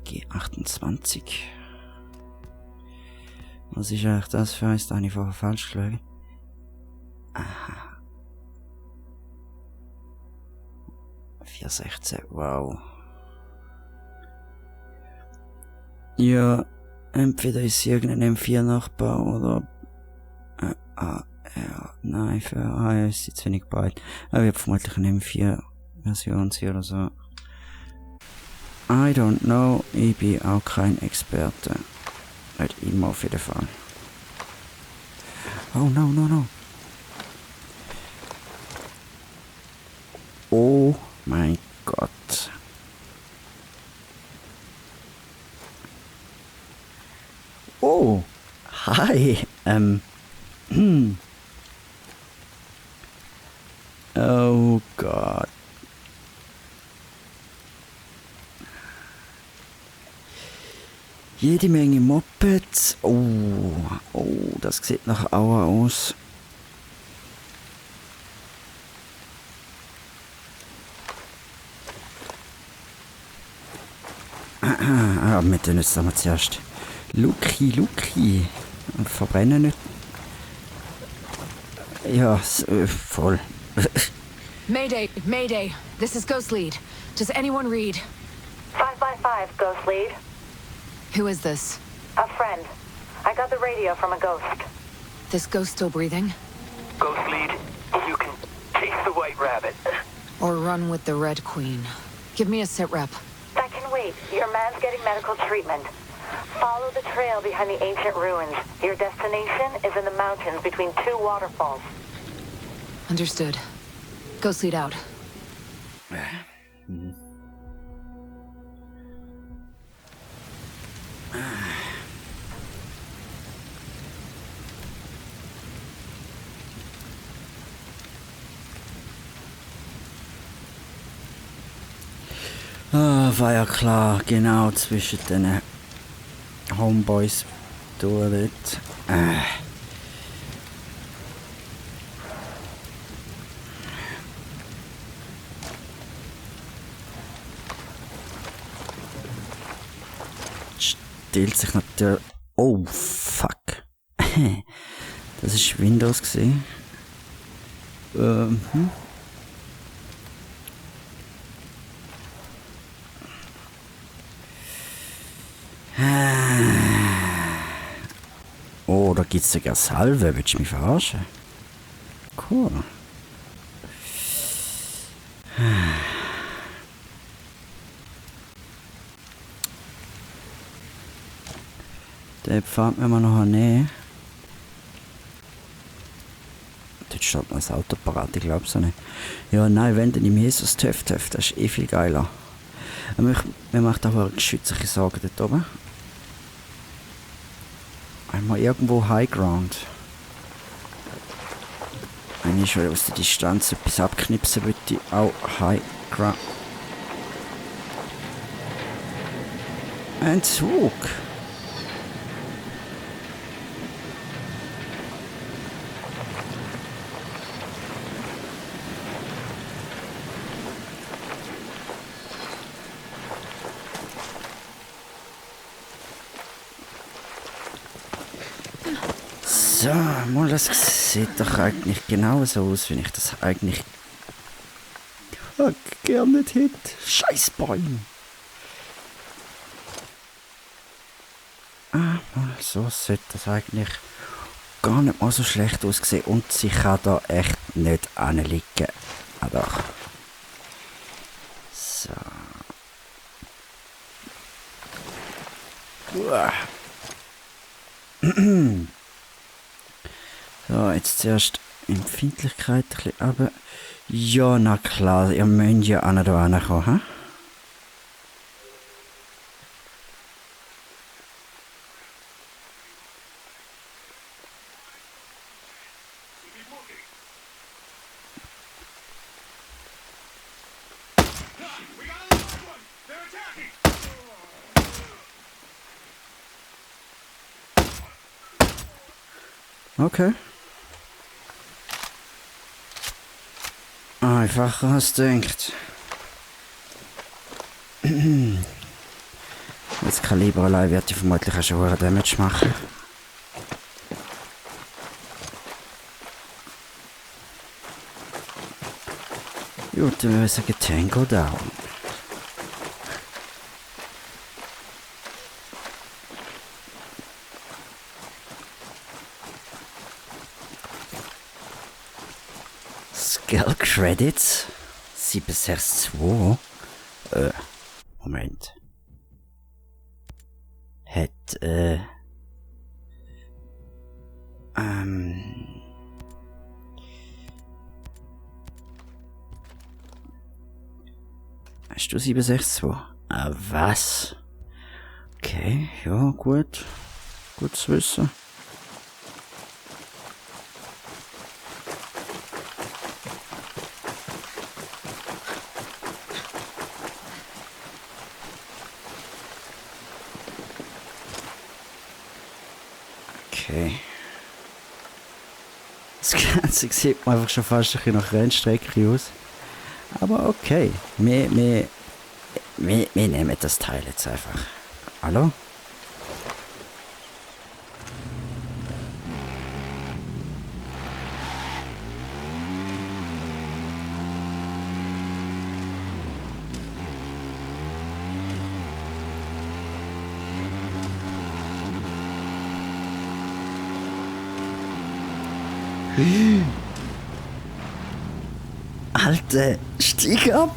G28. Was ist eigentlich das für eins? Da habe ich vorher falsch gelegen. Aha. 416, wow. Ja, entweder ist irgendein M4-Nachbar oder... ja, nein, für ja, ist jetzt wenig breit. Aber ich habe vermutlich eine M4-Version oder so. I don't know, ich bin auch kein Experte. Nicht immer auf jeden Fall. Oh no. Oh mein Gott. Oh, hi. Oh Gott. Jede Menge Mopeds. Oh, das sieht nach Aua aus. Mit denen sind wir zuerst. Lucky. Verbrennen nicht. Ja, voll. Mayday. This is Ghost Lead. Does anyone read? 555, Ghost Lead. Who is this? A friend. I got the radio from a ghost. This ghost still breathing? Ghost Lead, you can chase the White Rabbit. Or run with the Red Queen? Give me a sit rep. That can wait. Your man's getting medical treatment. Follow the trail behind the ancient ruins. Your destination is in the mountains between two waterfalls. Understood. Ghost Lead out. War ja klar, genau zwischen den Homeboys dort. Stellt sich natürlich... Oh, fuck. Das ist Windows gesehen. gibt's sogar Salve. Willst du mich verarschen? Cool. Den Pfad müssen wir noch nehmen. Dort steht noch ein Auto parat, ich glaube es nicht. Ja, nein, wenn dann im Jesus töff, das ist eh viel geiler. Mir macht aber geschützliche Sorgen dort oben. Einmal irgendwo High Ground. Wenn ich schon aus der Distanz etwas abknipsen würde, auch High Ground. Ein Zug. So, mal, das sieht doch eigentlich genauso aus, wie ich das eigentlich gerne nicht hätte. Scheiß Bäume. Mal, so sollte das eigentlich gar nicht mal so schlecht aussehen. Und sie kann da echt nicht anliegen. Ah doch. So. So, jetzt zuerst Empfindlichkeit ein bisschen runter. Ja, na klar, ihr müsst ja auch da hinkommen, hä? Okay. Einfacher als denkt. Das Kaliber allein wird die vermutlich auch schon Damage machen. Gut, dann würde ich sagen Tango down. Skill Credits 762. Moment. Hast du 762? Ah, was? Okay, ja, gut. Gut zu wissen. Okay. Das Ganze sieht man einfach schon fast ein bisschen nach Rennstrecke aus. Aber okay. Wir nehmen das Teil jetzt einfach. Hallo? Alter, stieg ab!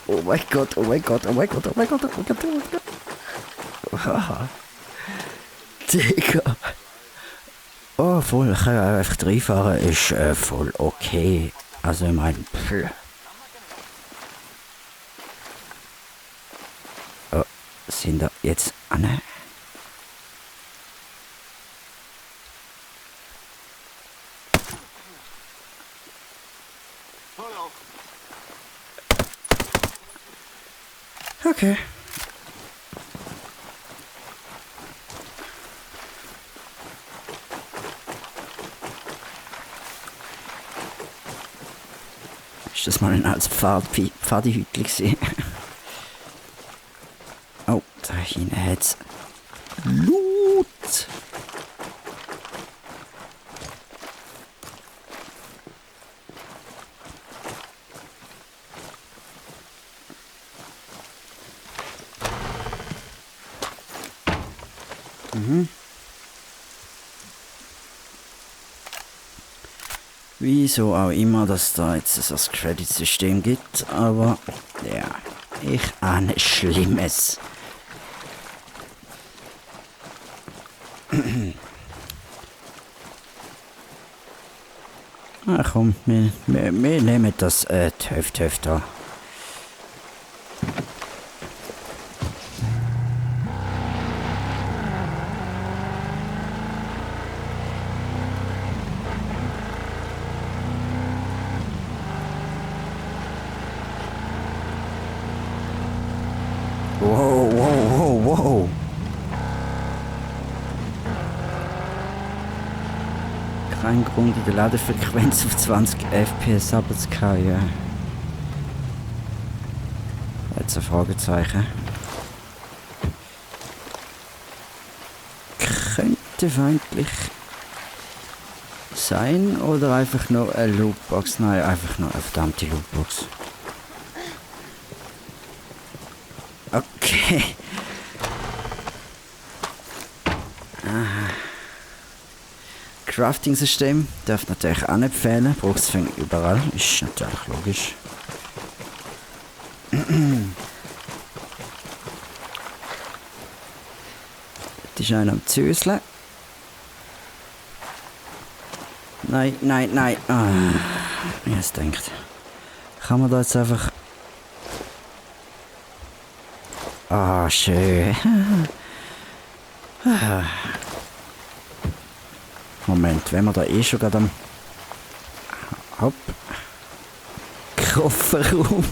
Oh mein Gott, oh mein Gott, oh mein Gott, oh mein Gott, oh mein Gott, oh mein Gott. Oh. Digga. Oh, voll, ich kann einfach reinfahren, ist voll okay. Also ich meine, oh, sind da jetzt Anne? Okay. Ist das mal als Pfadihütli gesehen? Oh, da hinten hat's Loot. Wieso auch immer, dass da jetzt so ein Credit-System gibt, aber ja, ich ahne Schlimmes. Ach komm, wir nehmen das die Hälfte an. Wow. Kein Grund in der Ladefrequenz auf 20 FPS runterzugehen, ja. Jetzt ein Fragezeichen. Könnte feindlich sein oder einfach nur eine Lootbox? Nein, einfach nur eine verdammte Lootbox. Okay. Aha. Crafting-System darf natürlich auch nicht fehlen. Braucht es überall. Ist natürlich logisch. Das ist einer am Züseln. Nein. Ah, ich hab's gedacht. Kann man da jetzt einfach... Ah, schön. Moment, wenn wir da eh schon gerade am... Hopp. Kofferraum.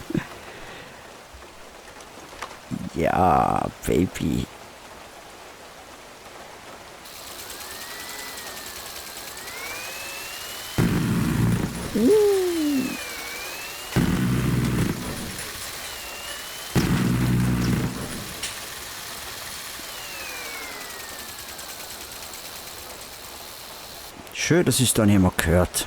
Ja, Baby. Schön, dass ich es dann jemand gehört.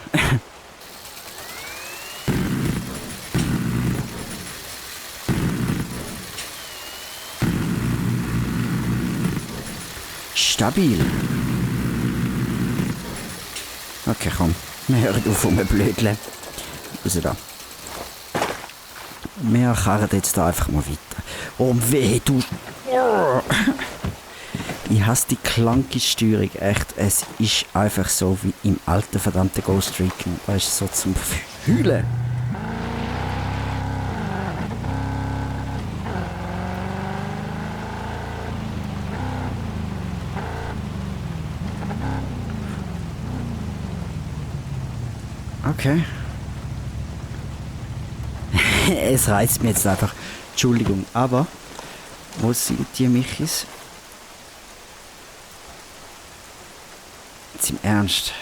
Stabil. Okay, komm. Wir hören auf Blödeln. Raus da. Wir karren jetzt da einfach mal weiter. Oh, weh, du... Ich hasse die klanke Steuerung, echt. Es ist einfach so wie im alten verdammten Ghost Recon. Weißt du, so zum Fühlen. Okay. Es reizt mir jetzt einfach. Entschuldigung, aber wo sind die Michis? Jetzt im Ernst.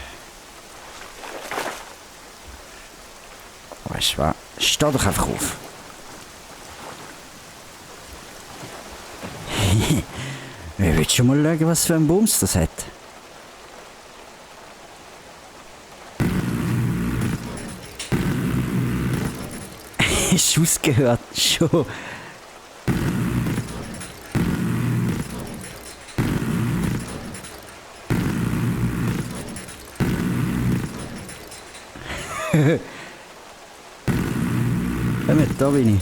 Weißt du was? Steh doch einfach auf. Wer will schon mal schauen, was für ein Bums das hat? Schuss gehört schon. Da bin ich.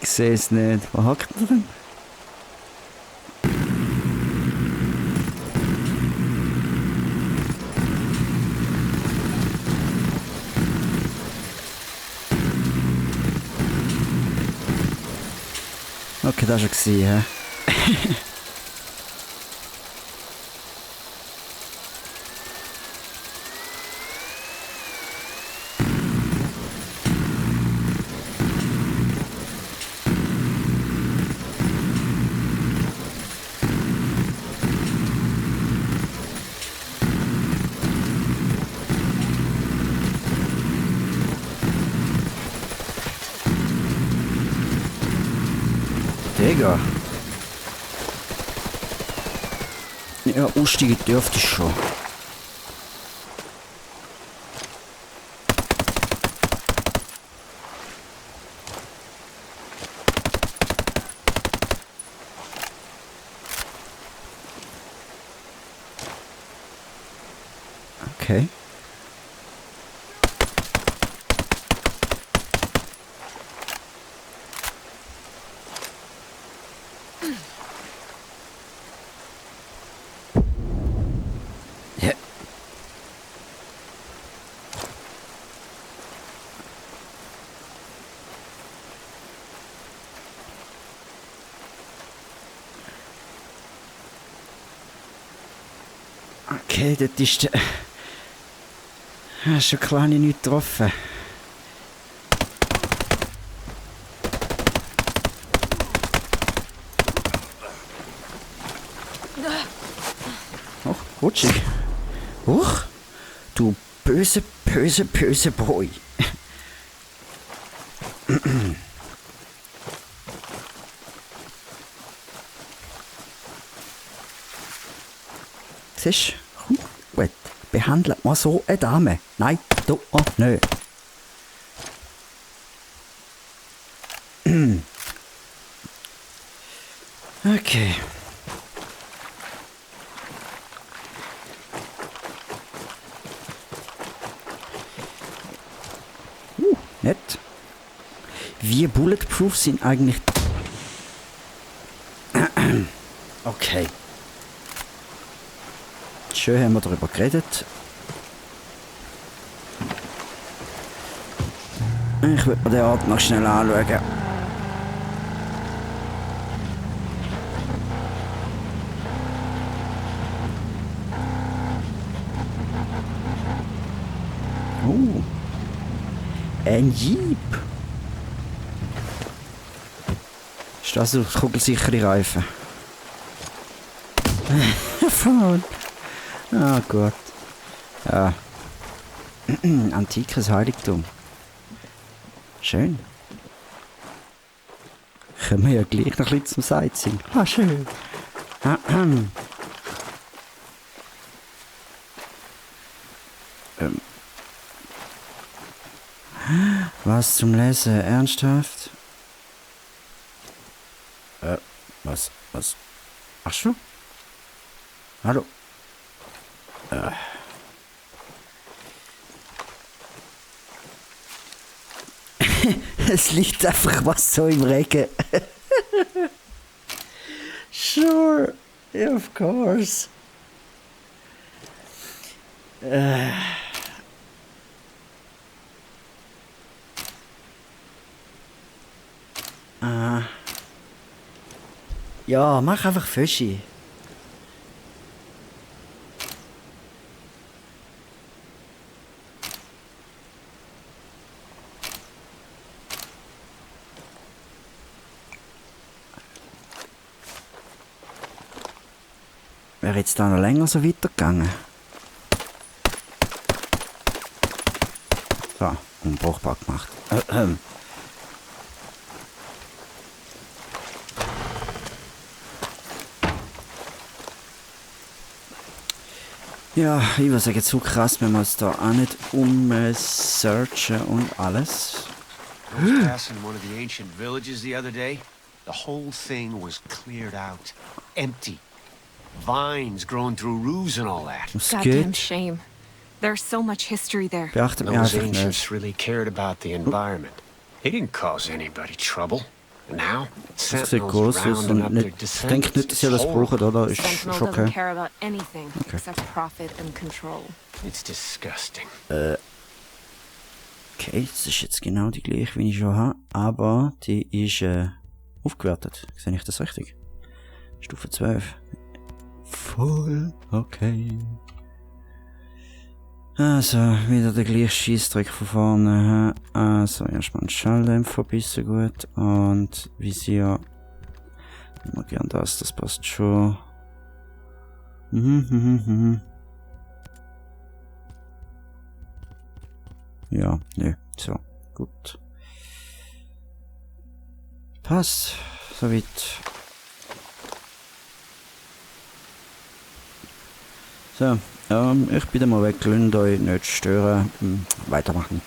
Ich sehe es nicht. Wo hackt er denn? Okay, das war schon gesehen, hä? Digga. Ja, aussteigen dürfte ich schon. Okay, dort ist der... Schon klar, habe ich nichts getroffen. Oh, rutschig. Huch, du böse, böse, böse Boy. Siehst du? Gut. Behandelt mal so eine Dame. Nein, du auch nicht. Okay. Nett. Wie bulletproof sind eigentlich... Okay. Schön haben wir darüber geredet. Ich würde mir den Ort noch schnell anschauen. Oh. Ein Jeep. Ist das so kugelsichere Reifen? Fahren. Ah, gut. Ja. Antikes Heiligtum. Schön. Können wir ja gleich noch ein bisschen zum Sightseeing. Ah, schön. Was zum Lesen? Ernsthaft? Was? Ach schon? Hallo? Es liegt einfach was so im Regen. Sure, yeah, of course. Ja, mach einfach Fischi. Wäre jetzt da noch länger so weitergegangen. So, unbrauchbar gemacht. Ja, ich würde sagen, so krass, wenn wir uns da auch nicht searchen und alles. I was passing one of the ancient villages the other day. The whole thing was cleared out. Empty. Vines growing through roofs and all that. Das Goddamn geht. shame. There's so much history there. Beachtet mich Those einfach ancients nicht. really cared about the environment. They didn't cause anybody trouble. And now, Das sieht Sentinels groß aus rounding up und their nicht, ich denke nicht, dass descendants. sie das It's brauchen, horrible. oder? Ist Sentinel schon doesn't okay. care about anything except profit and control. It's disgusting. Okay, das ist jetzt genau die gleiche, wie ich schon habe, aber die ist aufgewertet. Sehe ich das richtig? Stufe 12. Voll okay. Also, wieder der gleiche Scheissdreck von vorne. Also, erstmal ein Schalldämpfer, bisschen gut. Und Visier. Immer gern das passt schon. Ja, nö, so, gut. Passt, soweit. So, ich bin dann mal weg, lasst euch nicht stören, weitermachen.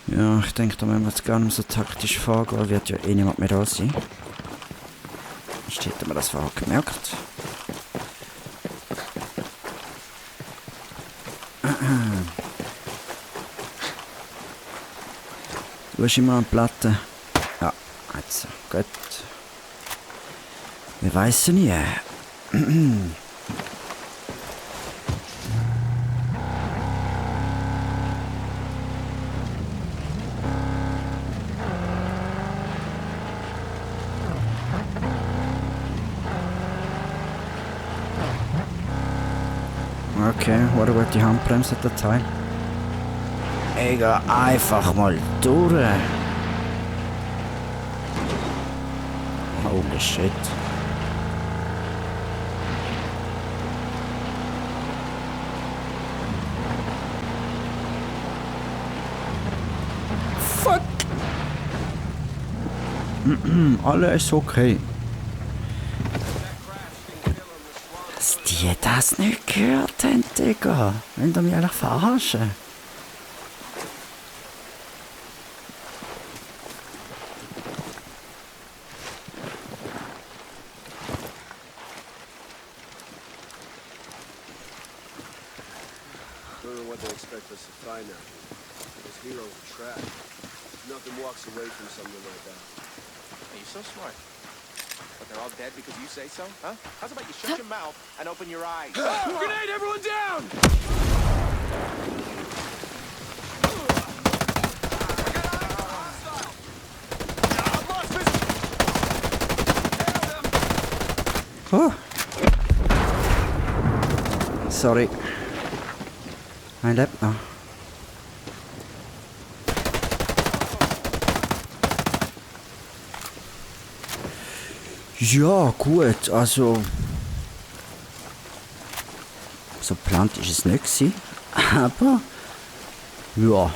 Ja, ich denke, da müssen wir jetzt gar nicht so taktisch vorgehen, wird ja eh niemand mehr da sein. Sonst hätten wir das vorher gemerkt. Du hast immer eine Platte. Ja, also, gut. Wir weissen nie. Okay, warte gut, die Handbremse der Teil. Ich geh einfach mal durch. Holy shit. Fuck! Alles okay. Dass die das nicht gehört haben, Digga. Wollen die mich eigentlich verarschen? I don't know what they expect us to find out here. This hero's a trap. Nothing walks away from something like that. Hey, you're so smart. But they're all dead because you say so, huh? How's about you shut your mouth and open your eyes? Grenade, everyone down! Oh. Sorry. Er lebt noch. Ja, gut, also... So geplant ist es nicht gewesen, aber... Ja.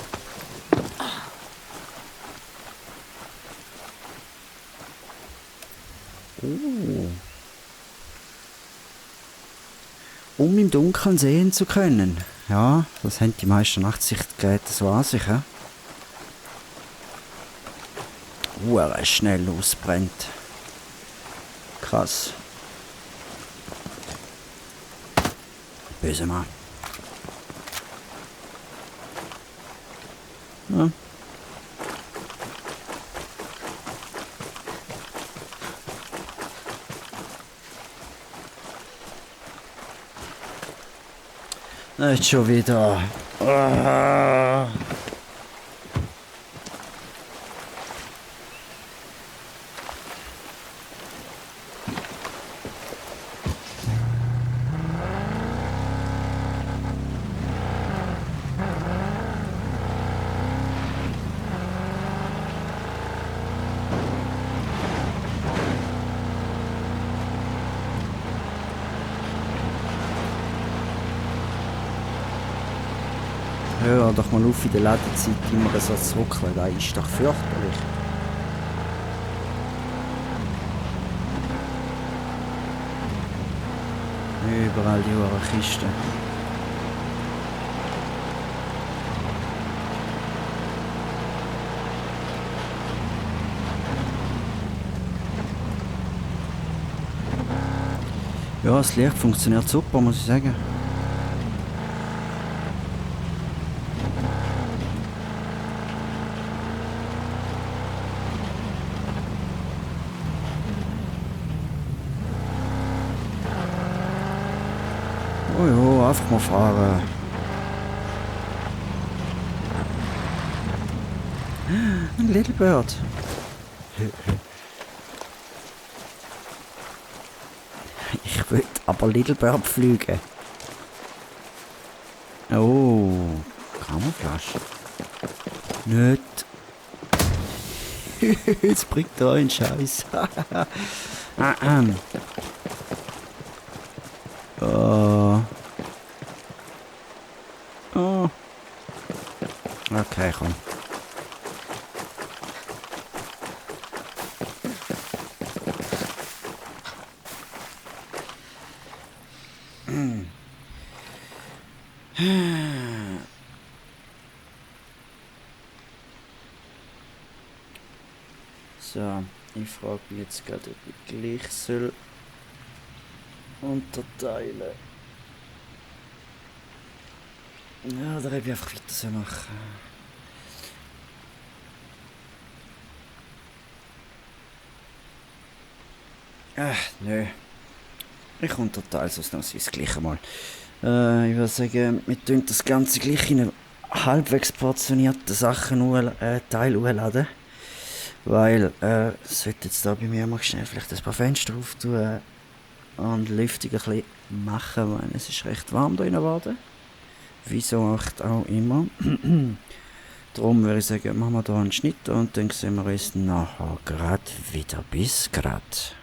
Oh. Um im Dunkeln sehen zu können. Ja, das haben die meisten Nachtsichtgeräte, das war sicher. Schnell ausbrennt. Krass. Böse Mann. Ja. Nicht schon wieder. Ah. Hör doch mal auf, in der Ladezeit immer so zu ruckeln, das ist doch fürchterlich. Überall die hohen Kisten. Ja, das Licht funktioniert super, muss ich sagen. Oh ja, einfach mal fahren. Ein Little Bird. Ich will aber Little Bird fliegen. Oh, Camouflage. Nicht. Jetzt bringt er einen Scheiß. Oh. Oh. Okay, komm. So, ich frage mich jetzt gerade, ob ich gleich soll unterteilen. Ja, da habe ich einfach weiter so machen. Nö. Ich unterteile es ausnahmsweise gleich einmal. Ich würde sagen, wir tun das Ganze gleich in einem halbwegs portionierten Teil hochladen. Weil, sollte jetzt da bei mir mal schnell vielleicht ein paar Fenster auftun. und Lüftung ein bisschen machen, weil es ist recht warm drinnen geworden. Wieso auch immer. Darum würde ich sagen, machen wir hier einen Schnitt und dann sehen wir uns nachher gerade wieder. Bis grad.